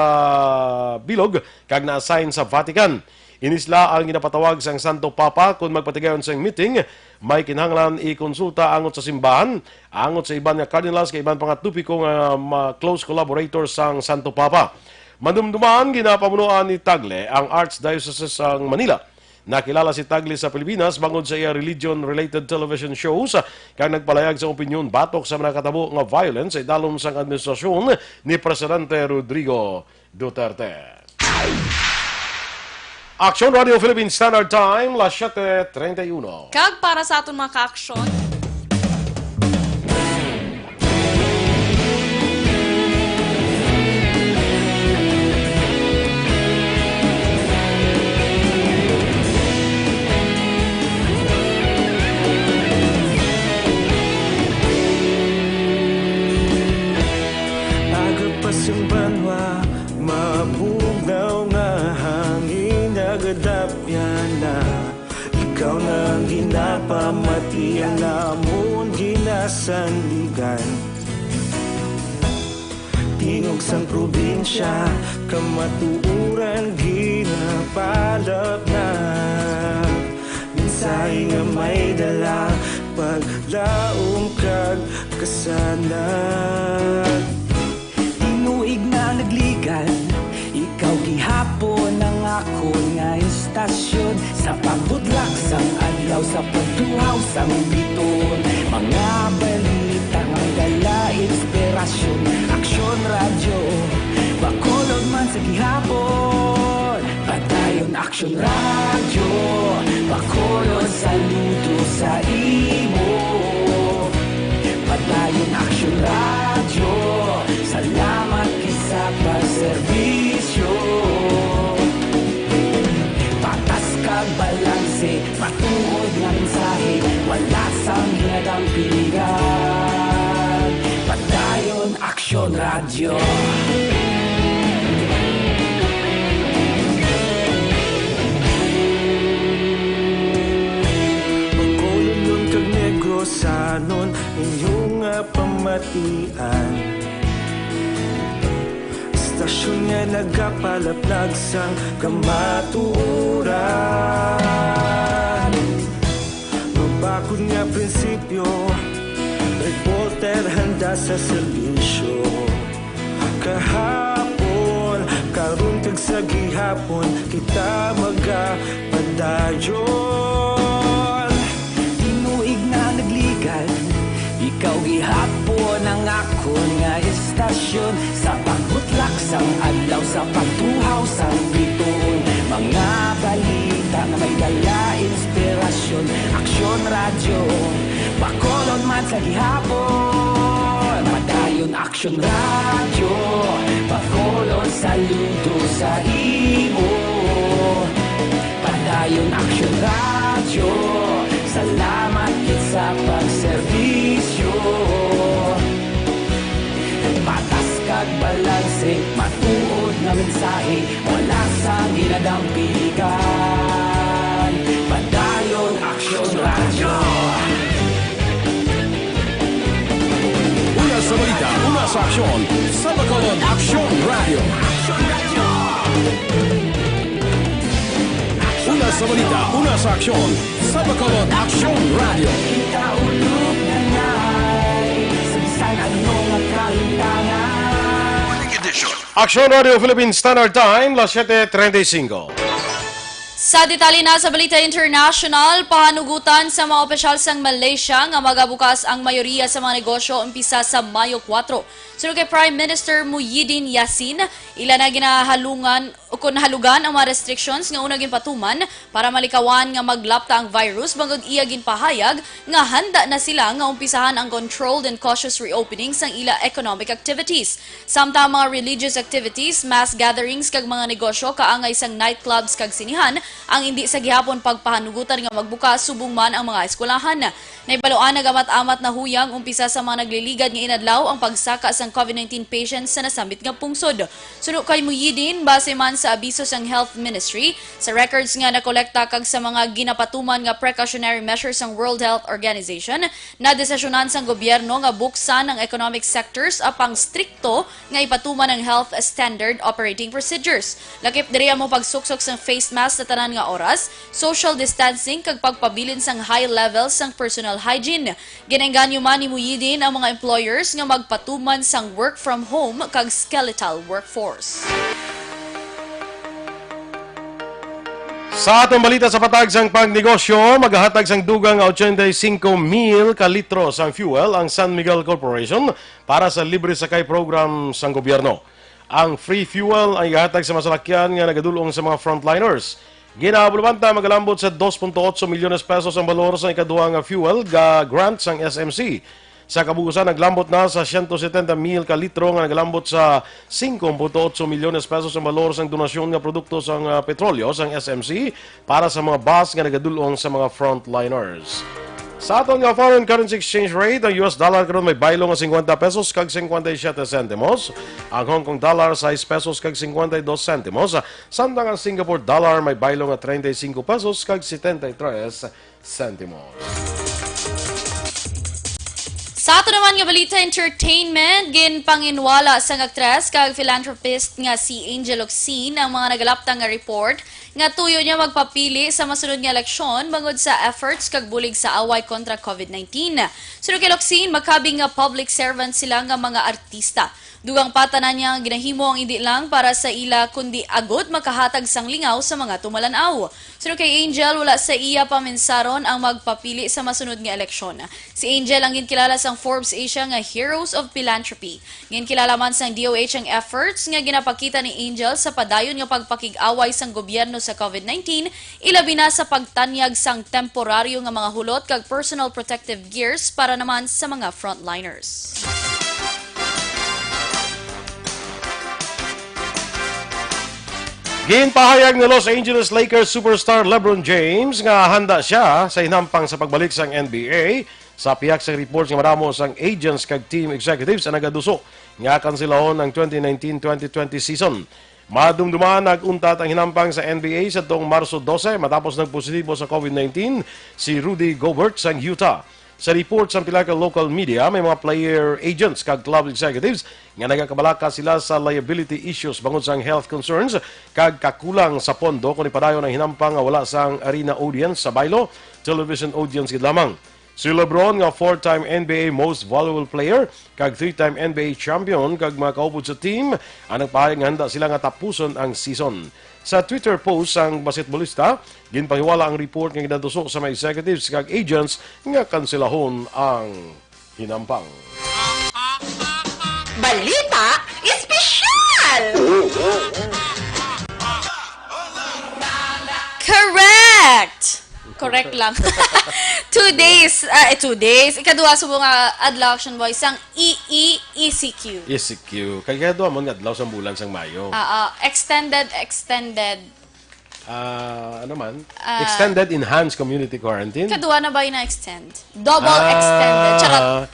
bilog kag na-assign sa Vatican. Ini sila ang ginapatawag sang Santo Papa kon magpatigayon sang meeting. May kinahanglan ikonsulta angot sa simbahan, angot sa iban nga cardinals kag iban pa nga topiko nga ma-, close collaborator sang Santo Papa. Madumduman, ginapamunuan ni Tagle ang Archdiocese sang Manila. Nakilala si Tagle sa Pilipinas bangod sa iya religion-related television shows, kag nagpalayag sa opinyon batok sa mga nakatabo nga violence sa idalom sang administrasyon ni Presidente Rodrigo Duterte. Aksyon Radio Philippine Standard Time, las siete treinta y uno. Kag para sa aton mga kaaksyon, Aga pa sing banwa, mabugnaw nga hangin nagadapyan na. Ikaw na ang ginapamati, ang amon ginasandigan. Tingog sang probinsya, kamatuoran ginapalapnap. Mensahe nga may dala, paglaom kag kasanag. Tinuig na nagligad, ikaw gihapon ang akon nga istasyon. Sa pagbudlak sang adlaw, sa pagtuhaw sang biton, mga balita nga may dala inspirasyon. Aksyon Radyo, Bacolod man sa gihapon. Padayon Aksyon Radyo, Bacolod, saludo sa imo. Padayon Aksyon Radyo, salamat gid sa pagserbisyo. Patas kag balanse, matuod nga mensahe, wala sang ginadampingan. Padayon Aksyon Radyo. Bacolodnon kag Negrosanon, inyo nga pamatian. Istasyon nga nagapalaplag sang kamatuoran. Mabakod nga prinsipyo, reporter handa sa serbisyo. Kahapon, karon kag sa gihapon, kita magapadayon. Tinuig na nagligad, ikaw gihapon ang akon nga istasyon. Sa pagbutlak sang adlaw, sa pagtuhaw sang bituon, mga balita nga may dala inspirasyon. Aksyon Radyo, Bacolod man sa gihapon. Padayon Aksyon Radyo, Bacolod, saludo sa imo. Padayon Aksyon Radyo, salamat gid sa pagserbisyo. Patas kag balanse, matuod nga mensahe, wala sang ginadampigan. Padayon Aksyon Radyo. Una sa balita, una Sa aksyon, sa Bacolod Aksyon Radio. Una sa balita, una sa aksyon, sa Bacolod Aksyon Radio. Aksyon Radio Philippine Standard Time, las siete treinta y cinco. Sa detalye na sa balita international, pahanugutan sa mga opisyal sang Malaysia nga magabukas ang mayoriya sa mga negosyo umpisa sa Mayo kuwatro. Suno kay Prime Minister Muhyiddin Yassin, ila na ginahalungan o kon halugan ang mga restrictions nga una ginpatuman para malikawan nga maglapta ang virus, bangod iya ginpahayag nga handa na sila nga umpisahan ang controlled and cautious reopening sang ila economic activities. Samtang ang mga religious activities, mass gatherings kag mga negosyo kaangay sang nightclubs kag sinihan ang indi sa gihapon pagpahanugutan nga magbukas, subong man ang mga eskwelahan. Nahibaluan nagamat-amat na huyang umpisa sa mga nagliligad nga inadlaw ang pagsaka sang COVID nineteen patients sa nasambit nga pungsod. Suno kay Muhyiddin, base man sa abiso sang Health Ministry, sa records nga nakolekta kag sa mga ginapatuman nga precautionary measures sang World Health Organization, nadesisyonan sang gobyerno nga buksan ang economic sectors apang strikto nga ipatuman ang health standard operating procedures. Lakip diri amo pagsuksok sang face mask sa tanan nga oras, social distancing kag pagpabilin sang high levels sang personal hygiene. Ginaengganyo man ni Muhyiddin ang mga employers nga magpatuman sang work from home kag skeletal workforce. Sa atong balita sa patag sang pagnegosyo, magahatag sang dugang nga ochenta y cinco mil ka litro sang fuel ang San Miguel Corporation para sa libre sakay program sang gobyerno. Ang free fuel ang igahatag sa masalakyan nga nagadul-ong sa mga frontliners. Ginaabulbanta magalambot sa dos punto otso milyones pesos ang balor sa ikaduha nga fuel ga grant sang S M C. Sa kabuusan, naglambot na sa siyento setenta mil ka litro nga nagalambot sa singko punto otso milyones pesos ang balor sang donasyon nga produkto sang, ah, petrolyo sang S M C para sa mga bus nga nagadul-ong sa mga frontliners. Sa aton nga foreign currency exchange rate, ang U S dollar karon may baylo nga singkwenta pesos kag singkwenta y siyete sentimos, ang Hong Kong dollar sais pesos kag singkwenta y dos sentimos, samtang ang Singapore dollar may baylo nga treinta y cinco pesos kag setenta y tres sentimos. Sa ato naman nga balita, entertainment, ginpanginwala sang aktres kag philanthropist nga si Angel Locsin ang mga nagalaptang nga report nga tuyo niya magpapili sa masunod nga eleksyon bangod sa efforts kag bulig sa away kontra COVID nineteen. Suno kay Locsin, makabig nga public servant sila nga mga artista. Dugang pa, tanan niya nga ginahimo ang indi lang para sa ila, kundi agud makahatag sang lingaw sa mga tumalan-aw. Suno kay Angel, wala sa iya paminsaron ang magpapili sa masunod nga eleksyon. Si Angel ang ginkilala sang Forbes Asia nga Heroes of Philanthropy. Ginkilala man sang D O H ang efforts nga ginapakita ni Angel sa padayon nga pagpakig-away sang gobyerno sa COVID nineteen, ilabi na sa pagtanyag sang temporaryo nga mga hulot kag personal protective gears para naman sa mga frontliners. Ginpahayag ni Los Angeles Lakers superstar LeBron James nga handa siya sa hinampang sa pagbalik sang N B A. Sa pihak sang reports nga madamo sang agents kag team executives ang nagaduso nga kanselahon ang twenty nineteen twenty twenty season. Madumduman nag-untat ang hinampang sa N B A sa tuong Marso dose matapos nagpositibo sa COVID nineteen si Rudy Gobert sang Utah. Sa report sang pila ka local media, may mga player agents kag club executives nga nagakabalaka sila sa liability issues bangod sang health concerns kag kakulang sa pondo kon ipadayon ang hinampang nga wala sang arena audience, sa baylo, television audience gid lamang. Si LeBron, nga four-time N B A Most Valuable Player kag three-time N B A champion kag mga kaupod sa team, ang nagpahayag nga handa sila nga tapuson ang season. Sa Twitter post sang basketbolista, ginpahiwala ang report nga ginaduso sa mga executives kag agents nga kanselahon ang hinampang. Balita espesyal! Correct! Correct lang. Two days, ah, eh, two days. Ikaduha subong nga adlaw, Action Boy, sang E E E C Q. E C Q. Kay kaya duha man nga adlaw sang bulan sang Mayo. Ah, ah, extended, extended. Ah, ano man? Ah, extended enhanced community quarantine. Kaduha na ba yung na-extend? Double Ah, extended. Charot.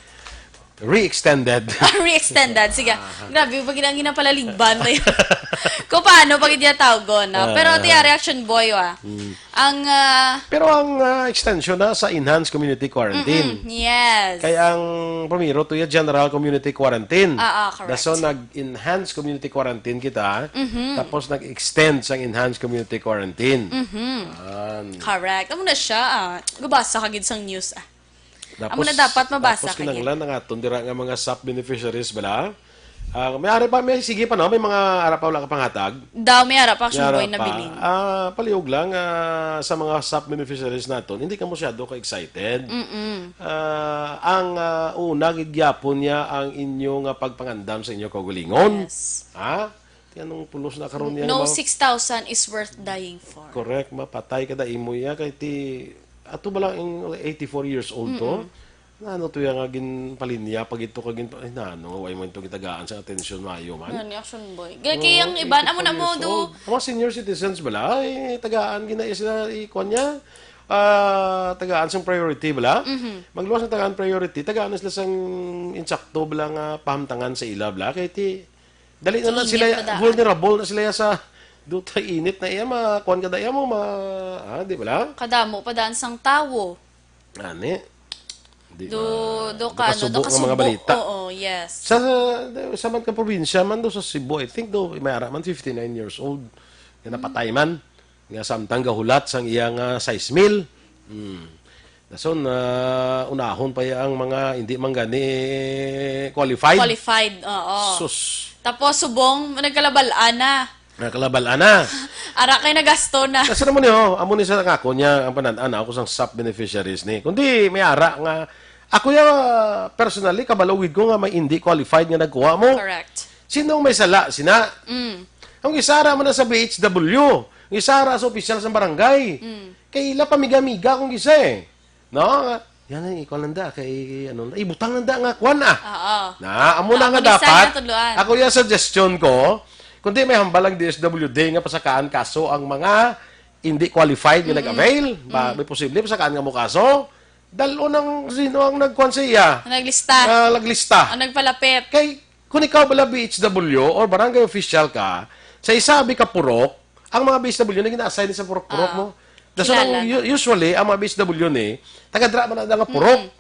Re-extended. Re-extended. Sige. Grabe, pag ginang ginapalaligban tayo. Kung paano pag niya tawgon, no? Pero Ah. tiya, reaction boy, wa. Ang, ah, Pero ang ah, extension na sa enhanced community quarantine. mm, yes. Kay ang primero to yung general community quarantine. Ah, ah, correct. So nag-enhance community quarantine kita, Mm-hmm. tapos nag-extend sang enhanced community quarantine. Mm-hmm. Yan. Correct. Amo na siya, ah. Gabasa ka gid sang news, ah. Tapos, Amo na dapat mabasa tapos ka gid. Kinahanglan ang aton dira nga mga SAP beneficiaries bala. Ah, may ara pa, may sige pa, no? May mga ara pa wala ka panghatag. Daw may ara pa action May ara boy na pa. bilin. Ah, palihog lang, ah, sa mga SAP beneficiaries naton, hindi ka masyado ka excited. Mm-mm. Ah, ang ah, una gid gyapon niya ang inyo nga pagpangandam sa inyo kaugalingon. Yes. Ha? Ti anong pulos na karon niya? No Ma- six thousand is worth dying for. Correct, mapatay ka da imo iya kay ti ato ba lang ang eighty-four years old to? Ano to yung nga ginpalinya pag ito ka gin ay nano, why mo ito gitagaan sa atensyon mayo man? Ano ni action boy? Kaya kay ang iban, amo na mo do. Ang mga senior citizens bala, ay tagaan gina sila ikuan niya. Ah, tagaan sang priority bala. Magluwas ng tagaan priority, tagaan na sila sang insakto bala nga pahamtangan sa ila bala. Kay ti dali na na Init sila, pa daan. Vulnerable na sila sa dutay init na iya, makuan ka da iya mo, ma, ah, di bala? Kadamo pa daan sang tawo. Ani? Di Do, ma- do di ka, ano, kasubo do nga mga kasubo. Balita. Oo, yes. Sa, sa man ka probinsya man do sa Cebu, I think do, may ara man fifty-nine years old. Nga napatay man. Nga samtang gahulat sang iya nga sais mil. Hmm. Dason, ah, unahon pa iya ang mga hindi man gani qualified. Qualified, oo. Sus. Tapos subong, nagkalabal-an na. Nakalabal-an na. Ara kay nagasto na. Kasi naman niyo, amo ni sa ngako niya, ang panan-an ako sang SAP beneficiaries ni. Kundi may ara nga, ako ya personally, kabalo gid ko nga may hindi qualified nga nagkuha mo. Correct. Sino ang may sala? Sina? Mm. Ang isara mo na sa B H W, ang isara sa opisyal sa barangay. Mm. Kay ila pamiga-miga kung gisa eh. No? Yan ang ikaw nanda kay ano, ibutang nanda nga kwan ah. Oo. Na, amo na Amo nga ni sa dapat. nga tudloan. Ako yung suggestion ko, kundi may hambal ang D S W D nga pasakaan kaso ang mga hindi qualified nga nag-avail, ba, may posible pasakaan nga mo kaso. Dalon ang sino ang nagkuan sa iya. Ang naglista. Ah, naglista. Ang nagpalapit. Kay kung ikaw bala B H W or barangay official ka, sa isa abi ka purok, ang mga B H W na gina-assign sa purok-purok Ah, mo. Dason ang kilala na. U- usually ang mga B H W ni taga dra man na nga purok. Mm.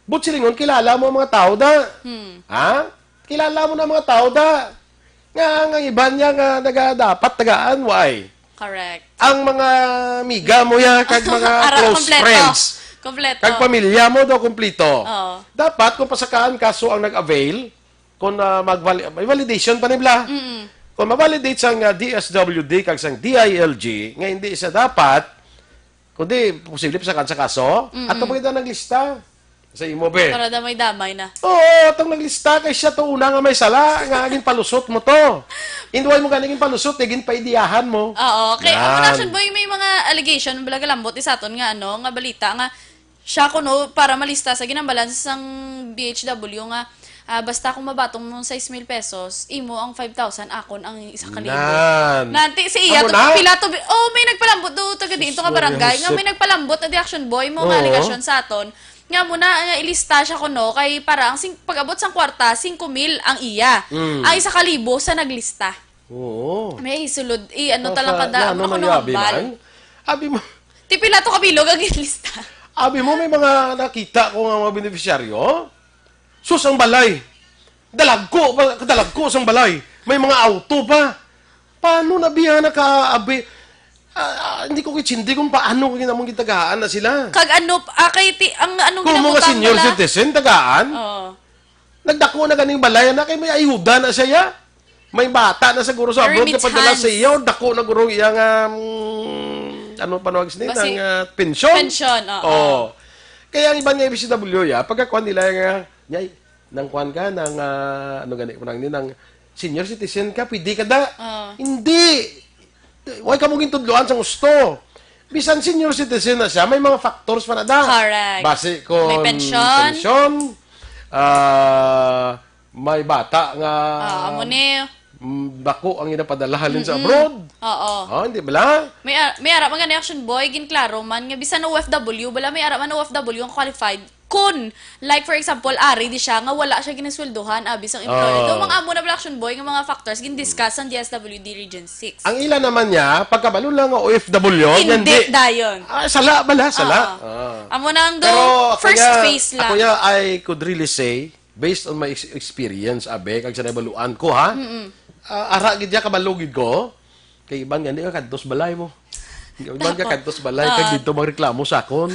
But silingon kilala mo ang mga tao da. Hmm. Ha? Kilala mo na ang mga tao da. Nga ang iban niya nga naga dapat tagaan, why? Correct. Ang mga miga mo ya kag mga Ara, close kompleto. Friends. Kompleto. Kag pamilya mo do kompleto. Oo. Dapat kung pasakaan kaso ang nag-avail, kung ah, magvali- may validation pa nibla. Mm. Kung ma-validate sang ah, D S W D kag sang D I L G nga hindi siya dapat, kundi posible pasakaan sa kaso, Mm-mm. ato pa kita naglista sa imo be. Para damay-damay na. Oo, atong naglista kay siya to una nga may sala nga ginpalusot mo to. Induway mo gani ginpalusot, eh, ginpaidiyahan mo. Oo, okay. Ang Yan. Production Boy, may mga allegation, bala galambot ni sa aton nga, ano, nga balita nga siya kuno para malista sa ginambalan sang B H W nga ah, basta kung mabatong mo sais mil pesos, imo ang five thousand, akon ang isa ka libo. Nan. Nanti si iya Amo to, na? Pila to, bi- oh, may nagpalambot do taga dito nga Sus, barangay, nga Joseph. May nagpalambot na di Action Boy mo nga Oo. Alegasyon sa aton. Nga mo na, nga ilista siya kuno, kay para ang sing, pag-abot sang kwarta, singko mil ang iya. Mm. Ang isa ka libo sa naglista. Oo. May hisulod, i ano Nasa- talang kada, na- ano ano ko na yabi hambal? Man? Abi mo, Ti pila to kabilog ang ilista. Abi mo, may mga nakita ko nga mga beneficiaryo. Sus, ang balay. Dalagko, ba- dalagko sang balay. May mga auto pa. Paano na biya na ka, abi? Ah, ah, hindi ko kitsindi kung paano kung ginamong gitagaan na sila. Kag ano, ah, kay ti, ang anong Kung mga ginabutang senior nila? Citizen, tagaan, Oo. nagdako na ganing balay na kay may ayuda na siya. May bata na siguro sa abroad, Remittance. Padala sa iya, o dako na guro iya nga, mm, ano panawag sini, Basi- ng ah, pensyon. Pensyon, oo. Oo. Kaya ang iban nga F C W, ya, pagkakuan nila nga, nyay, nang kuan ka, nang, ah, ano gani ko nang ni, nang senior citizen ka, pwede ka da. Oo. Hindi. Why ka mo gintudloan sa gusto? Bisan senior citizen na siya, may mga factors pa na da. Correct. Basi ko May pensyon. Pensyon, ah, may bata nga Ah, amo ni. mm, dako ang ginapadala halin sa Mm-mm. abroad. Oo. Oh, hindi bala? May ar- may ara man gani Action Boy, ginklaro man nga bisan O F W, bala may ara man O F W ang qualified Kun, like, for example, ari di siya nga wala siya ginasweldohan, abi sang employer. Ah. Daw mga amo na pala, Action Boy, nga mga factors gin-discuss sang D S W D Region six. Ang ila naman niya, pagkabalo lang nga O F W, Hindi yan di. dayon. Ah, sala bala, sala. Oo. Ah. Amo na ang do, Pero ako first niya, phase lang. ako niya, I could really say, based on my ex-, experience, abe, kag sa nabaluan ko, ha? Mm-mm. Ah, ara gid niya, kabalo gid ko. Kay iban gani nga kadtos balay mo. Iban nga Tapos, kadtos balay, kag ah. dito magreklamo sa akon.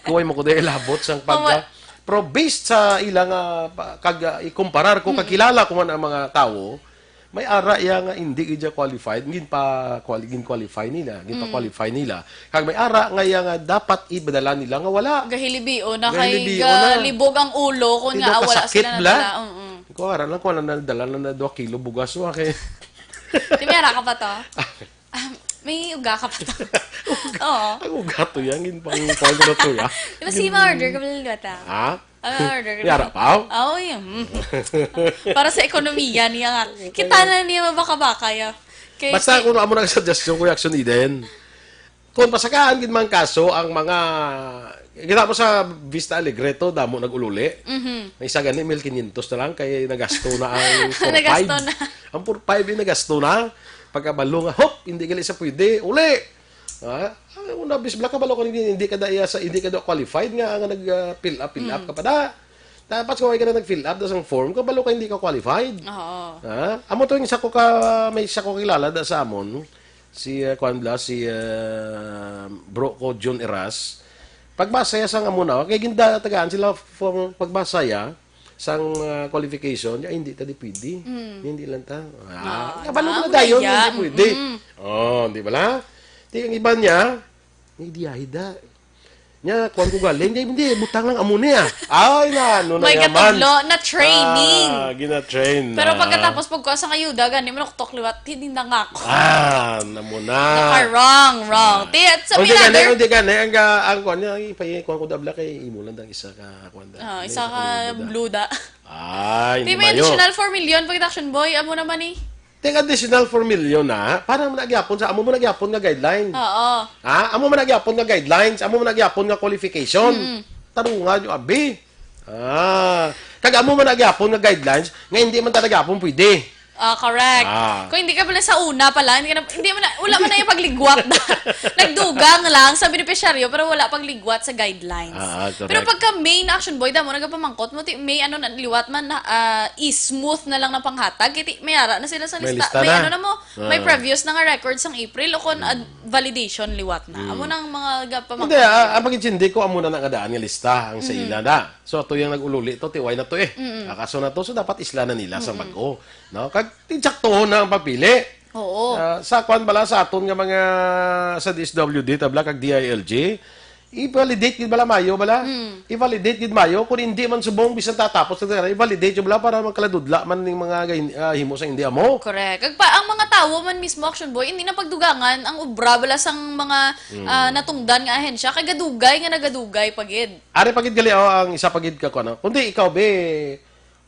Kuway mo ko dahil labot sang pagka. Pama- Pero based sa ilang, ah, pa-, kag, ah, ikumparar ko, Mm. kakilala ko man ang mga tawo, may ara iya nga hindi gid siya qualified, gin pa quali-, gin qualify nila, gin pa Mm. qualify nila. Kag may ara nga iya nga dapat ibadala nila nga wala. Gahilibio na kay Gahilibio na. galibog ang ulo kung Di nga daw ah, wala kasakit sila bla? nadala. Mm-mm. Ko ara lang ko na nadala na, na dua kilo bugas wa kay Di may ara ka pa to? Ah, may uga ka pa to. Oo. Ang uga to yan, yung pang, pang ko na to, ya. Di ba si ma-order ka pala liwata? Ha? Ah, order ka Yara na. pa? Oo, yun. Mm. Para sa ekonomiya niya nga. Kita na niya mabaka-baka, ya. Kay Basta si- kung amo na ang suggestion ko, Action Eden. Kung pasakaan gid man kaso ang mga, kita mo sa Vista Alegre to, damo nag-ululi. Mhm. May isa gani, mil quinientos na lang, kay nagasto na ang four five. Nagasto na. Ang four five yung nagasto na. Pagkabalo nga, hop, hindi gali sa pwede, uli. Ha? Ang una, bis, bla, kabalo ko, hindi, hindi ka da iya sa, hindi ka da qualified nga, nga nag, ah, fill up, fill up Mm. ka pa da. Tapos kung ka na nag-fill up da sang form, kabalo ka hindi ka qualified. Oo. Ha? Amo to yung isa ko ka, may isa ko kilala da sa amon. Si, ah, kuwan bla, si, ah, bro ko, John Eras. Pagbasa ya sang amo na, kay ginda-, tagaan sila for pagbasa ya sang, ah, qualification, ay, hindi ta di pwede. Mm. Hindi lang ta. Ah, Ah, kabalo mo na amo na dayon, ya. hindi pwede. Mm-mm. Oh, di ba la? Di ang iba niya, may diyahe da. Nya, kuwan ko galing, di, hindi, butang lang amo niya. Ay, na, ano na May yaman. katudlo na training. Ah, gina-train Pero na. pagkatapos, pagkuha sa ayuda, gani, manuktok liwat, hindi na nga ako. Ah, namo na. Naka-wrong, wrong. Ah. Ti, at sa Hindi gani, Mirander, hindi gani. Ang, ah, ang kuwan niya, ang ipa-, kuwan ko dabla kay imo lang dang isa ka, kuwan da. Ah, Hindi isa sa ka kuwan da. bluda. Ay, Ti, hindi may ba yun? additional four million pag Action Boy. Amo naman eh. Ting additional four million na, para man nagyapon sa amo man nagyapon nga guidelines. Oo. Ha? Amo man nagyapon nga guidelines, amo man nagyapon nga qualification. Mm. Tarunga nyo, abi. Ah, kag amo man nagyapon nga guidelines nga hindi man talaga pwede. Ah, correct. Ah. Kung hindi ka pala sa una pala, hindi ka na, hindi man na, wala man na yung pagligwat na. Nagdugang lang sa benepisyaryo, pero wala pagligwat sa guidelines. Ah, correct. Pero pagka main Action Boy, damo nagapamangkot mo, ti, may ano na, liwat man, na, ah, is smooth na lang ng panghatag, kay ti, may ara na sila sa May lista. lista May na. ano na mo, may Ah. previous na nga records sang April, o kon, ah, validation liwat na. Hmm. Amo nang mga gapamangkot. Hindi, ah, ang pag-intindi ko, amo na nga daan nga lista ang sa Mm. ila na. So, ato yung nag-ululi to, tiway na to eh. Mm-mm. Ah, kaso na to, so dapat isla na nila sa Mm-mm. bag-o. No? Kag, tinsaktuhon na ang pagpili. Oo. Ah, sa kwan bala sa aton nga mga, sa D S W D, tabla, kag D I L G, i-validate gid bala mayo bala. Mm. I-validate gid mayo. Kung hindi man subong, bisan tatapos na tayo, i-validate yung bala para magkaladudla man ning mga gain-, ah, himo sa hindi amo. Correct. Kag pa, ang mga tawo man mismo, Action Boy, hindi na pagdugangan ang obra bala sang mga, Mm. ah, natungdan nga ahensya, kay gadugay nga nagadugay pa gid. Ari pa gid gali, oh, ang isa pa gid ka, kuwan, no? Kundi ikaw, be,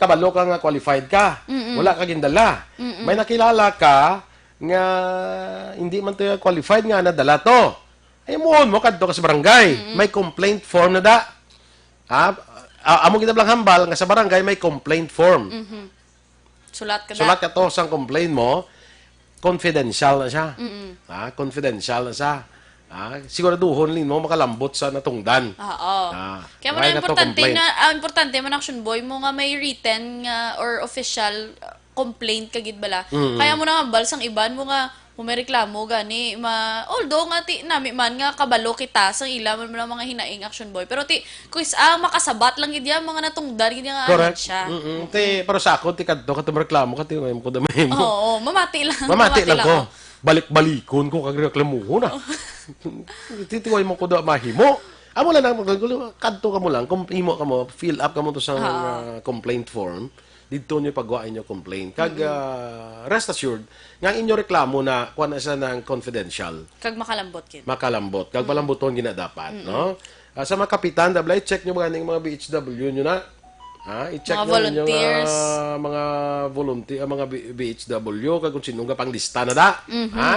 kabalo ka nga qualified ka. Mm-mm. Wala ka gindala. Mm-mm. May nakilala ka nga hindi man to qualified nga nadala to. Ay, muon mo, kadto ka sa barangay. Mm-mm. May complaint form na da. Ha? A-, amo kita lang hambal nga sa barangay may complaint form. Mhm. Sulat ka da. Sulat ka to sang complaint mo. Confidential na siya. Mm-mm. Ah, confidential na siya. Ah, siguraduhon nimo makalambot sa natungdan. Oo. Ah, Kaya mo why na not to importante complain? na, ah, importante man, Action Boy, mo nga may written nga or official, ah, complaint ka gid bala. Mm-mm. Kaya mo na hambal sang iban mo nga kung may reklamo gani, ma-, although nga ti, nami man nga kabalo kita sang ila man mga hinaing, Action Boy. Pero ti, Quiz, ah, makasabat lang gid yan, mga natungdan gid yan nga Correct. ahensya. Mm-mm. Ti, pero sa ako, ti kadto ka, ti mareklamo ka, ti, way mo ko da mahimo. Oo, mamati lang. Mamati lang ko. Balik-balikon ko, kag reklamuhon na. Ti, ti, way mo ko da mahimo. Amo lang, ang kadto ka mo lang, kung imo ka mo, fill up ka mo to sa, Oo. ah, complaint form, dito nyo pagwa inyo complaint. Kag, Mm-mm. ah, rest assured, nga ang inyo reklamo na, kuha na siya ng confidential. Kag makalambot gid. Makalambot. Kag Mm. palambuton gina dapat, Mm-mm. no? Ah, sa mga kapitan, dabla, i-check nyo ba ganing mga B H W nyo na? Ha? I-check Mga nyo ang inyong, volunteers. ah, mga volunteer, ah, mga B-, B H W, kag kung sino nga panglista na da. Mhm. Ha?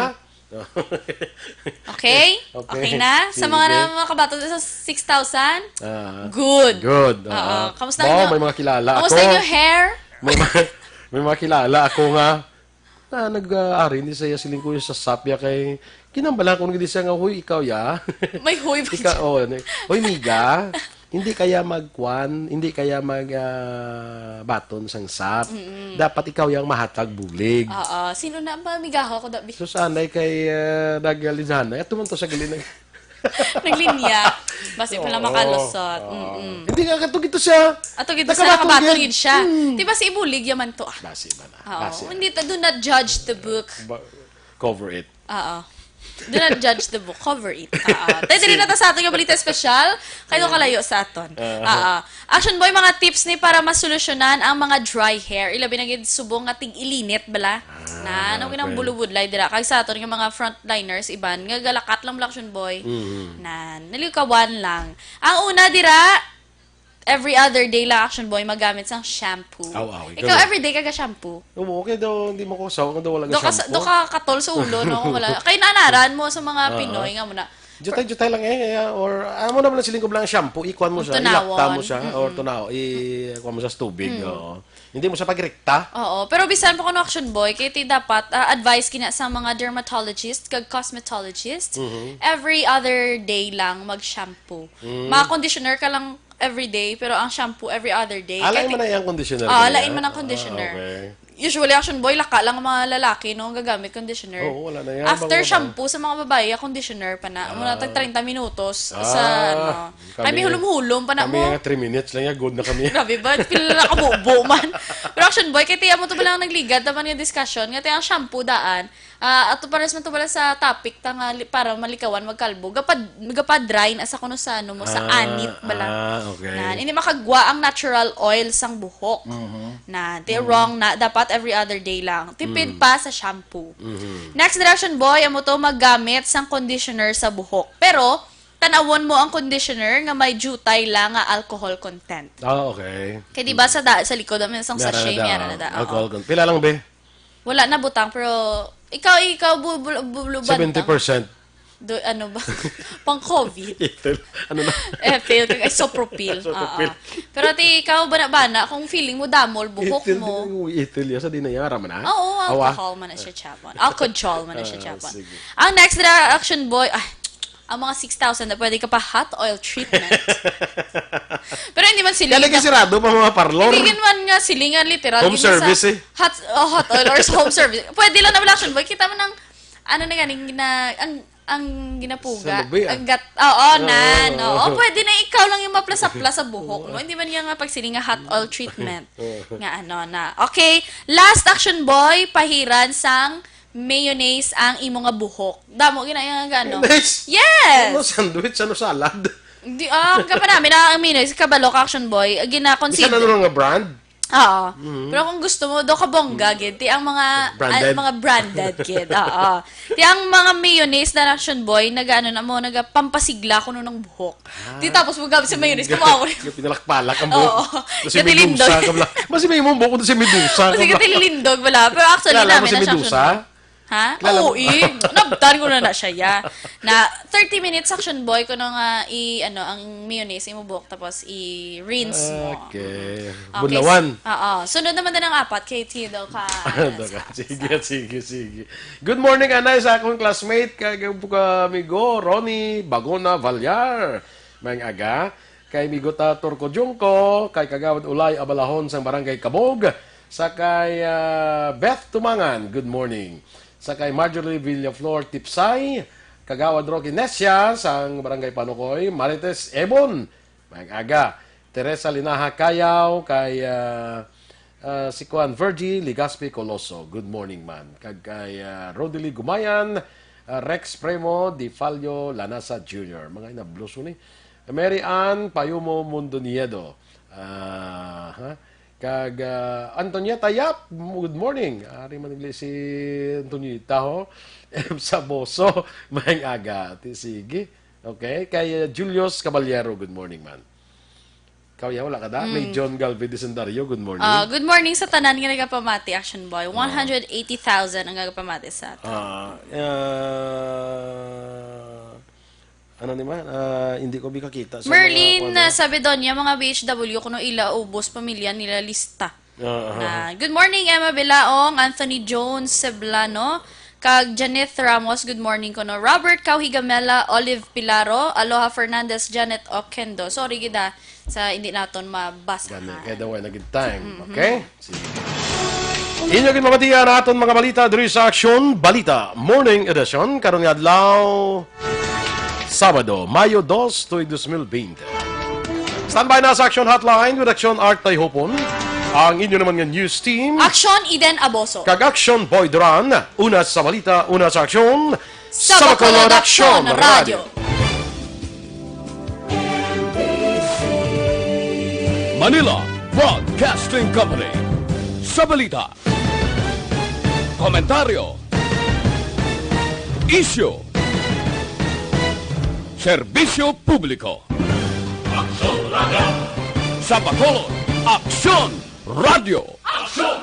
Okay? Okay. Okay na? Sa mga Sige. na-, mga kabaton sa six thousand? Ah, Good. Good. Oo. Ah. Kamusta Wow, inyo? May mga kilala Kamusta ako. inyo hair? May mga, may mga kilala ako nga na nag-aari ni saya siling ko sa sapya kay kinambala ko gid siya nga, "Hoy, ikaw ya." May hoy ba Ika-, dyan? oh, ni-, "Hoy, miga, hindi kaya magkuan, hindi kaya mag, ah, baton sang sap. Mm-mm. Dapat ikaw yang mahatag bulig." Oo. Sino na ba? Migaho ako, Dabi. So, sanay kay, ah, Daga Lizana. Ato man to sa gali na. Naglinya. Basi pala Oo. makalusot. Oo. Mm-mm. Hindi nga, kato gito siya. Ato gito siya, Nakabaton nakabaton gid. gid siya. Mm. Di ba si ibulig yaman to, ah? Basi ba na? Oo. Basi. Hindi to, do not judge the book. Ba-, cover it. Oo. Do not judge the book. Cover it. Oo. Tayo, diri na ta sa aton nga balita espesyal. Kay do kalayo sa aton. Aha. Oo. Action Boy, mga tips ni para masolusyonan ang mga dry hair. Ilabi na gid subong nga tig-ilinit bala. Ah, Na, ano okay. ginang bulubudlay dira. Kag sa aton nga mga frontliners, iban, nga galakat lang bala, Action Boy. Mhm. Na, nalikawan lang. Ang una dira, every other day lang, Action Boy, magamit sang shampoo. Aw, aw, Ikaw, ikaw. everyday ka ga-shampoo? Oo, okay daw, hindi mo ko sawa, daw wala Do ka ga-shampoo. sa-, do ka katol sa ulo, no? Wala. Kay nanaran mo sa mga Ah, Pinoy ah. nga muna. Jutay-jutay lang eh, eh, or amo na lang siling ko lang shampoo, ikuan mo siya, Tunawon. ilapta mo siya, or Mm-mm. tunaw, i-, kuan mo siya sa tubig, Mm. oo. Hindi mo siya pagrikta. Oo, pero bisan pa kuno, Action Boy, kay ti dapat, ah, advice kina sa mga dermatologist kag cosmetologist, Mhm. every other day lang mag-shampoo. Mm. Ma-conditioner ka lang every day, pero ang shampoo every other day. Ah, lain Kay man ti-, na iyang conditioner Ah, kaniya? lain man ang Ah, conditioner. okay. Usually, Action Boy, laka lang ang mga lalaki, no, gagamit conditioner. Oo, wala na yan. After Mga shampoo, sa mga babae, ang conditioner pa na. Muna Ah. tag treinta minutos sa, Ah, ano. kami Kami nga, hulom-hulom pa na kami mo. nga three minutes lang yan, good na kami. Grabe ba? Pila na kabubo man. Pero Action Boy, kay tiya mo to ba lang nagligad naman nga discussion? Nga tiya ang shampoo daan. Ah, ato pa rin man to bala sa topic ta nga li-, para malikawan magkalbo. Gapad-, gapa-dry na sa kuno sa ano mo, sa Ah, anit bala. ah, okay. Na, hindi makagwa ang natural oil sang buhok. Mhm. Na, ti Mm. wrong na, dapat every other day lang. Tipid Mm. pa sa shampoo. Mhm. Next direction, boy, amo to maggamit sang conditioner sa buhok. Pero, tanawon mo ang conditioner nga may jutay lang nga alcohol content. Ah, okay. Kay di ba Mm. sa da-, sa likod, may isang May ara sachet, na da, may ara na da. Oo. alcohol con-, pila lang, be? Wala na butang, pero ikaw, ikaw, bu-, bu-, bu-, bu-, Seventy percent. Do, ano ba? Pang-covid. Ethyl. Ano na? Ethyl, kag isopropyl. Isopropyl. Oo. Pero ti ikaw, bana-bana, kung feeling mo damol, buhok Ethyl, mo. di ba yung ethyl yan? Sa di na yan, ara man na? Oo, Awa. alcohol man na siya, Chapon. Alcohol man na siya, Ah, Chapon. sige. Ang next reaction, boy, ah, ang mga six thousand na pwede ka pa hot oil treatment. Pero hindi man sila Kaya lagi sirado pa mga parlor. Hindi man nga sila nga literal, Home hindi sa service, eh. hot, oh, hot oil or sa home service. Pwede lang na wala action, boy. Kita mo nang, ano na ganing, gina-, ang, ang ginapuga. Sa lubi, ah. Ang gat-, oo, Oo, na, no? oo. O, pwede na ikaw lang yung maplasapla sa buhok mo. Oo. Hindi man nga nga pagsiling nga hot oil treatment. Oo. Nga ano na. Okay, last action, boy, pahiran sang mayonnaise ang imo nga buhok. Damo gina nga ano. Mayonnaise? Yes! Ano, sandwich? Ano, salad? Di, ah, ang kapanami na ang mayonnaise, kabalo ka, action, boy. Gina-consider. Bisan ano nga brand? Oo. Mhm. Pero kung gusto mo, do ka bongga, Mm. gid. Ti ang mga, Branded. ah, mga branded, gid. Oo. Ti ang mga mayonnaise na, action, boy, nag-ano na mo, nagapampasigla kuno ng buhok. Ah. Di tapos mo gabi sa mayonnaise, Gap-, kumawa. gap-, pinalakpalak ang buhok. Oo. Kasi Gati medusa lindog. ka bala. Mas may imong buhok doon si medusa ka Kasi bala. gati lindog bala. Pero actually, Kilala mo namin si na siya, medusa? action, boy. Ha? Kilala Oo, mo? eh. Nabtan ko na na siya, ya. Na thirty minutes, action, boy, ko na nga i-, ano, ang mayonnaise, imo buhok, tapos i-rinse mo. Okay. Okay. Bunlawan. Oo. Sunod naman din ang apat, kay Tido ka, ano, Doka. sa, Sige, sa sige, sige. Good morning, anay, sa akong classmate, kag, kag amigo, Ronnie Bagona Vallar. Maayong aga. Kay Migota Turco Junco, kay Kagawad Ulay Abalahon sang Barangay Kabog, sa kay, ah, Beth Tumangan, good morning. Sa kay Marjorie Villaflor Tipsay, Kagawad Rocky Nesia sang Barangay Panukoy, Marites Ebon, maayong aga. Teresa Linaha Kayaw, kay, ah, ah, si Kuan Virgie Ligaspi Coloso, good morning, man. Kag kay, ah, Rodely Gumayan, ah, Rex Primo, Di Fallo Lanasa Junior. Mga inablos ko ni. Mary Ann Payumo Mondoniedo. Ah, ha? Kag, ah, Antonieta Yap, good morning. Ari man nagli si Antonieta, ho. M. Saboso, maayong aga. Ti, sige. Okay. Kay, ah, Julius Caballero, good morning, man. Ikaw, ya, wala ka da? May John Galvin Desendario, good morning. Ah, good morning sa tanan nga nagapamati, Action Boy. One hundred eighty thousand ang nagapamati sa ato. Ah, ah, ano ni man? Ah, hindi ko bi kakita sa mga Merlin, kuwan, ah, no? Sabedonia, mga B H W, kuno ila ubos, pamilya nila lista. Ah, aha. Na, good morning, Emma Bilaong, Anthony Jones Seblano, kag Janeth Ramos, good morning kuno. Robert Cauhigamela, Olive Pilaro, Aloha Fernandez, Janet Oquendo. Sorry gid, ah, sa hindi naton mabasa. Gani, kaya daw ay naging time. Okay? Sige. Inyo ginmamatian aton mga balita diri sa Aksyon Balita Morning Edition karon nga adlaw, Sabado, Mayo dos, tuig dos mil bente. Standby na sa Action Hotline with Action Art Tayhopon. Ang inyo naman nga news team. Action Eden Aboso. Kag Action Boy Duran. Una sa balita, una sa aksyon. Sa Bacolod Action Radio. Manila Broadcasting Company. Sa balita, komentaryo, isyu, serbisyo publiko. Aksyon Radio. Sa Bacolod, Aksyon Radio. Aksyon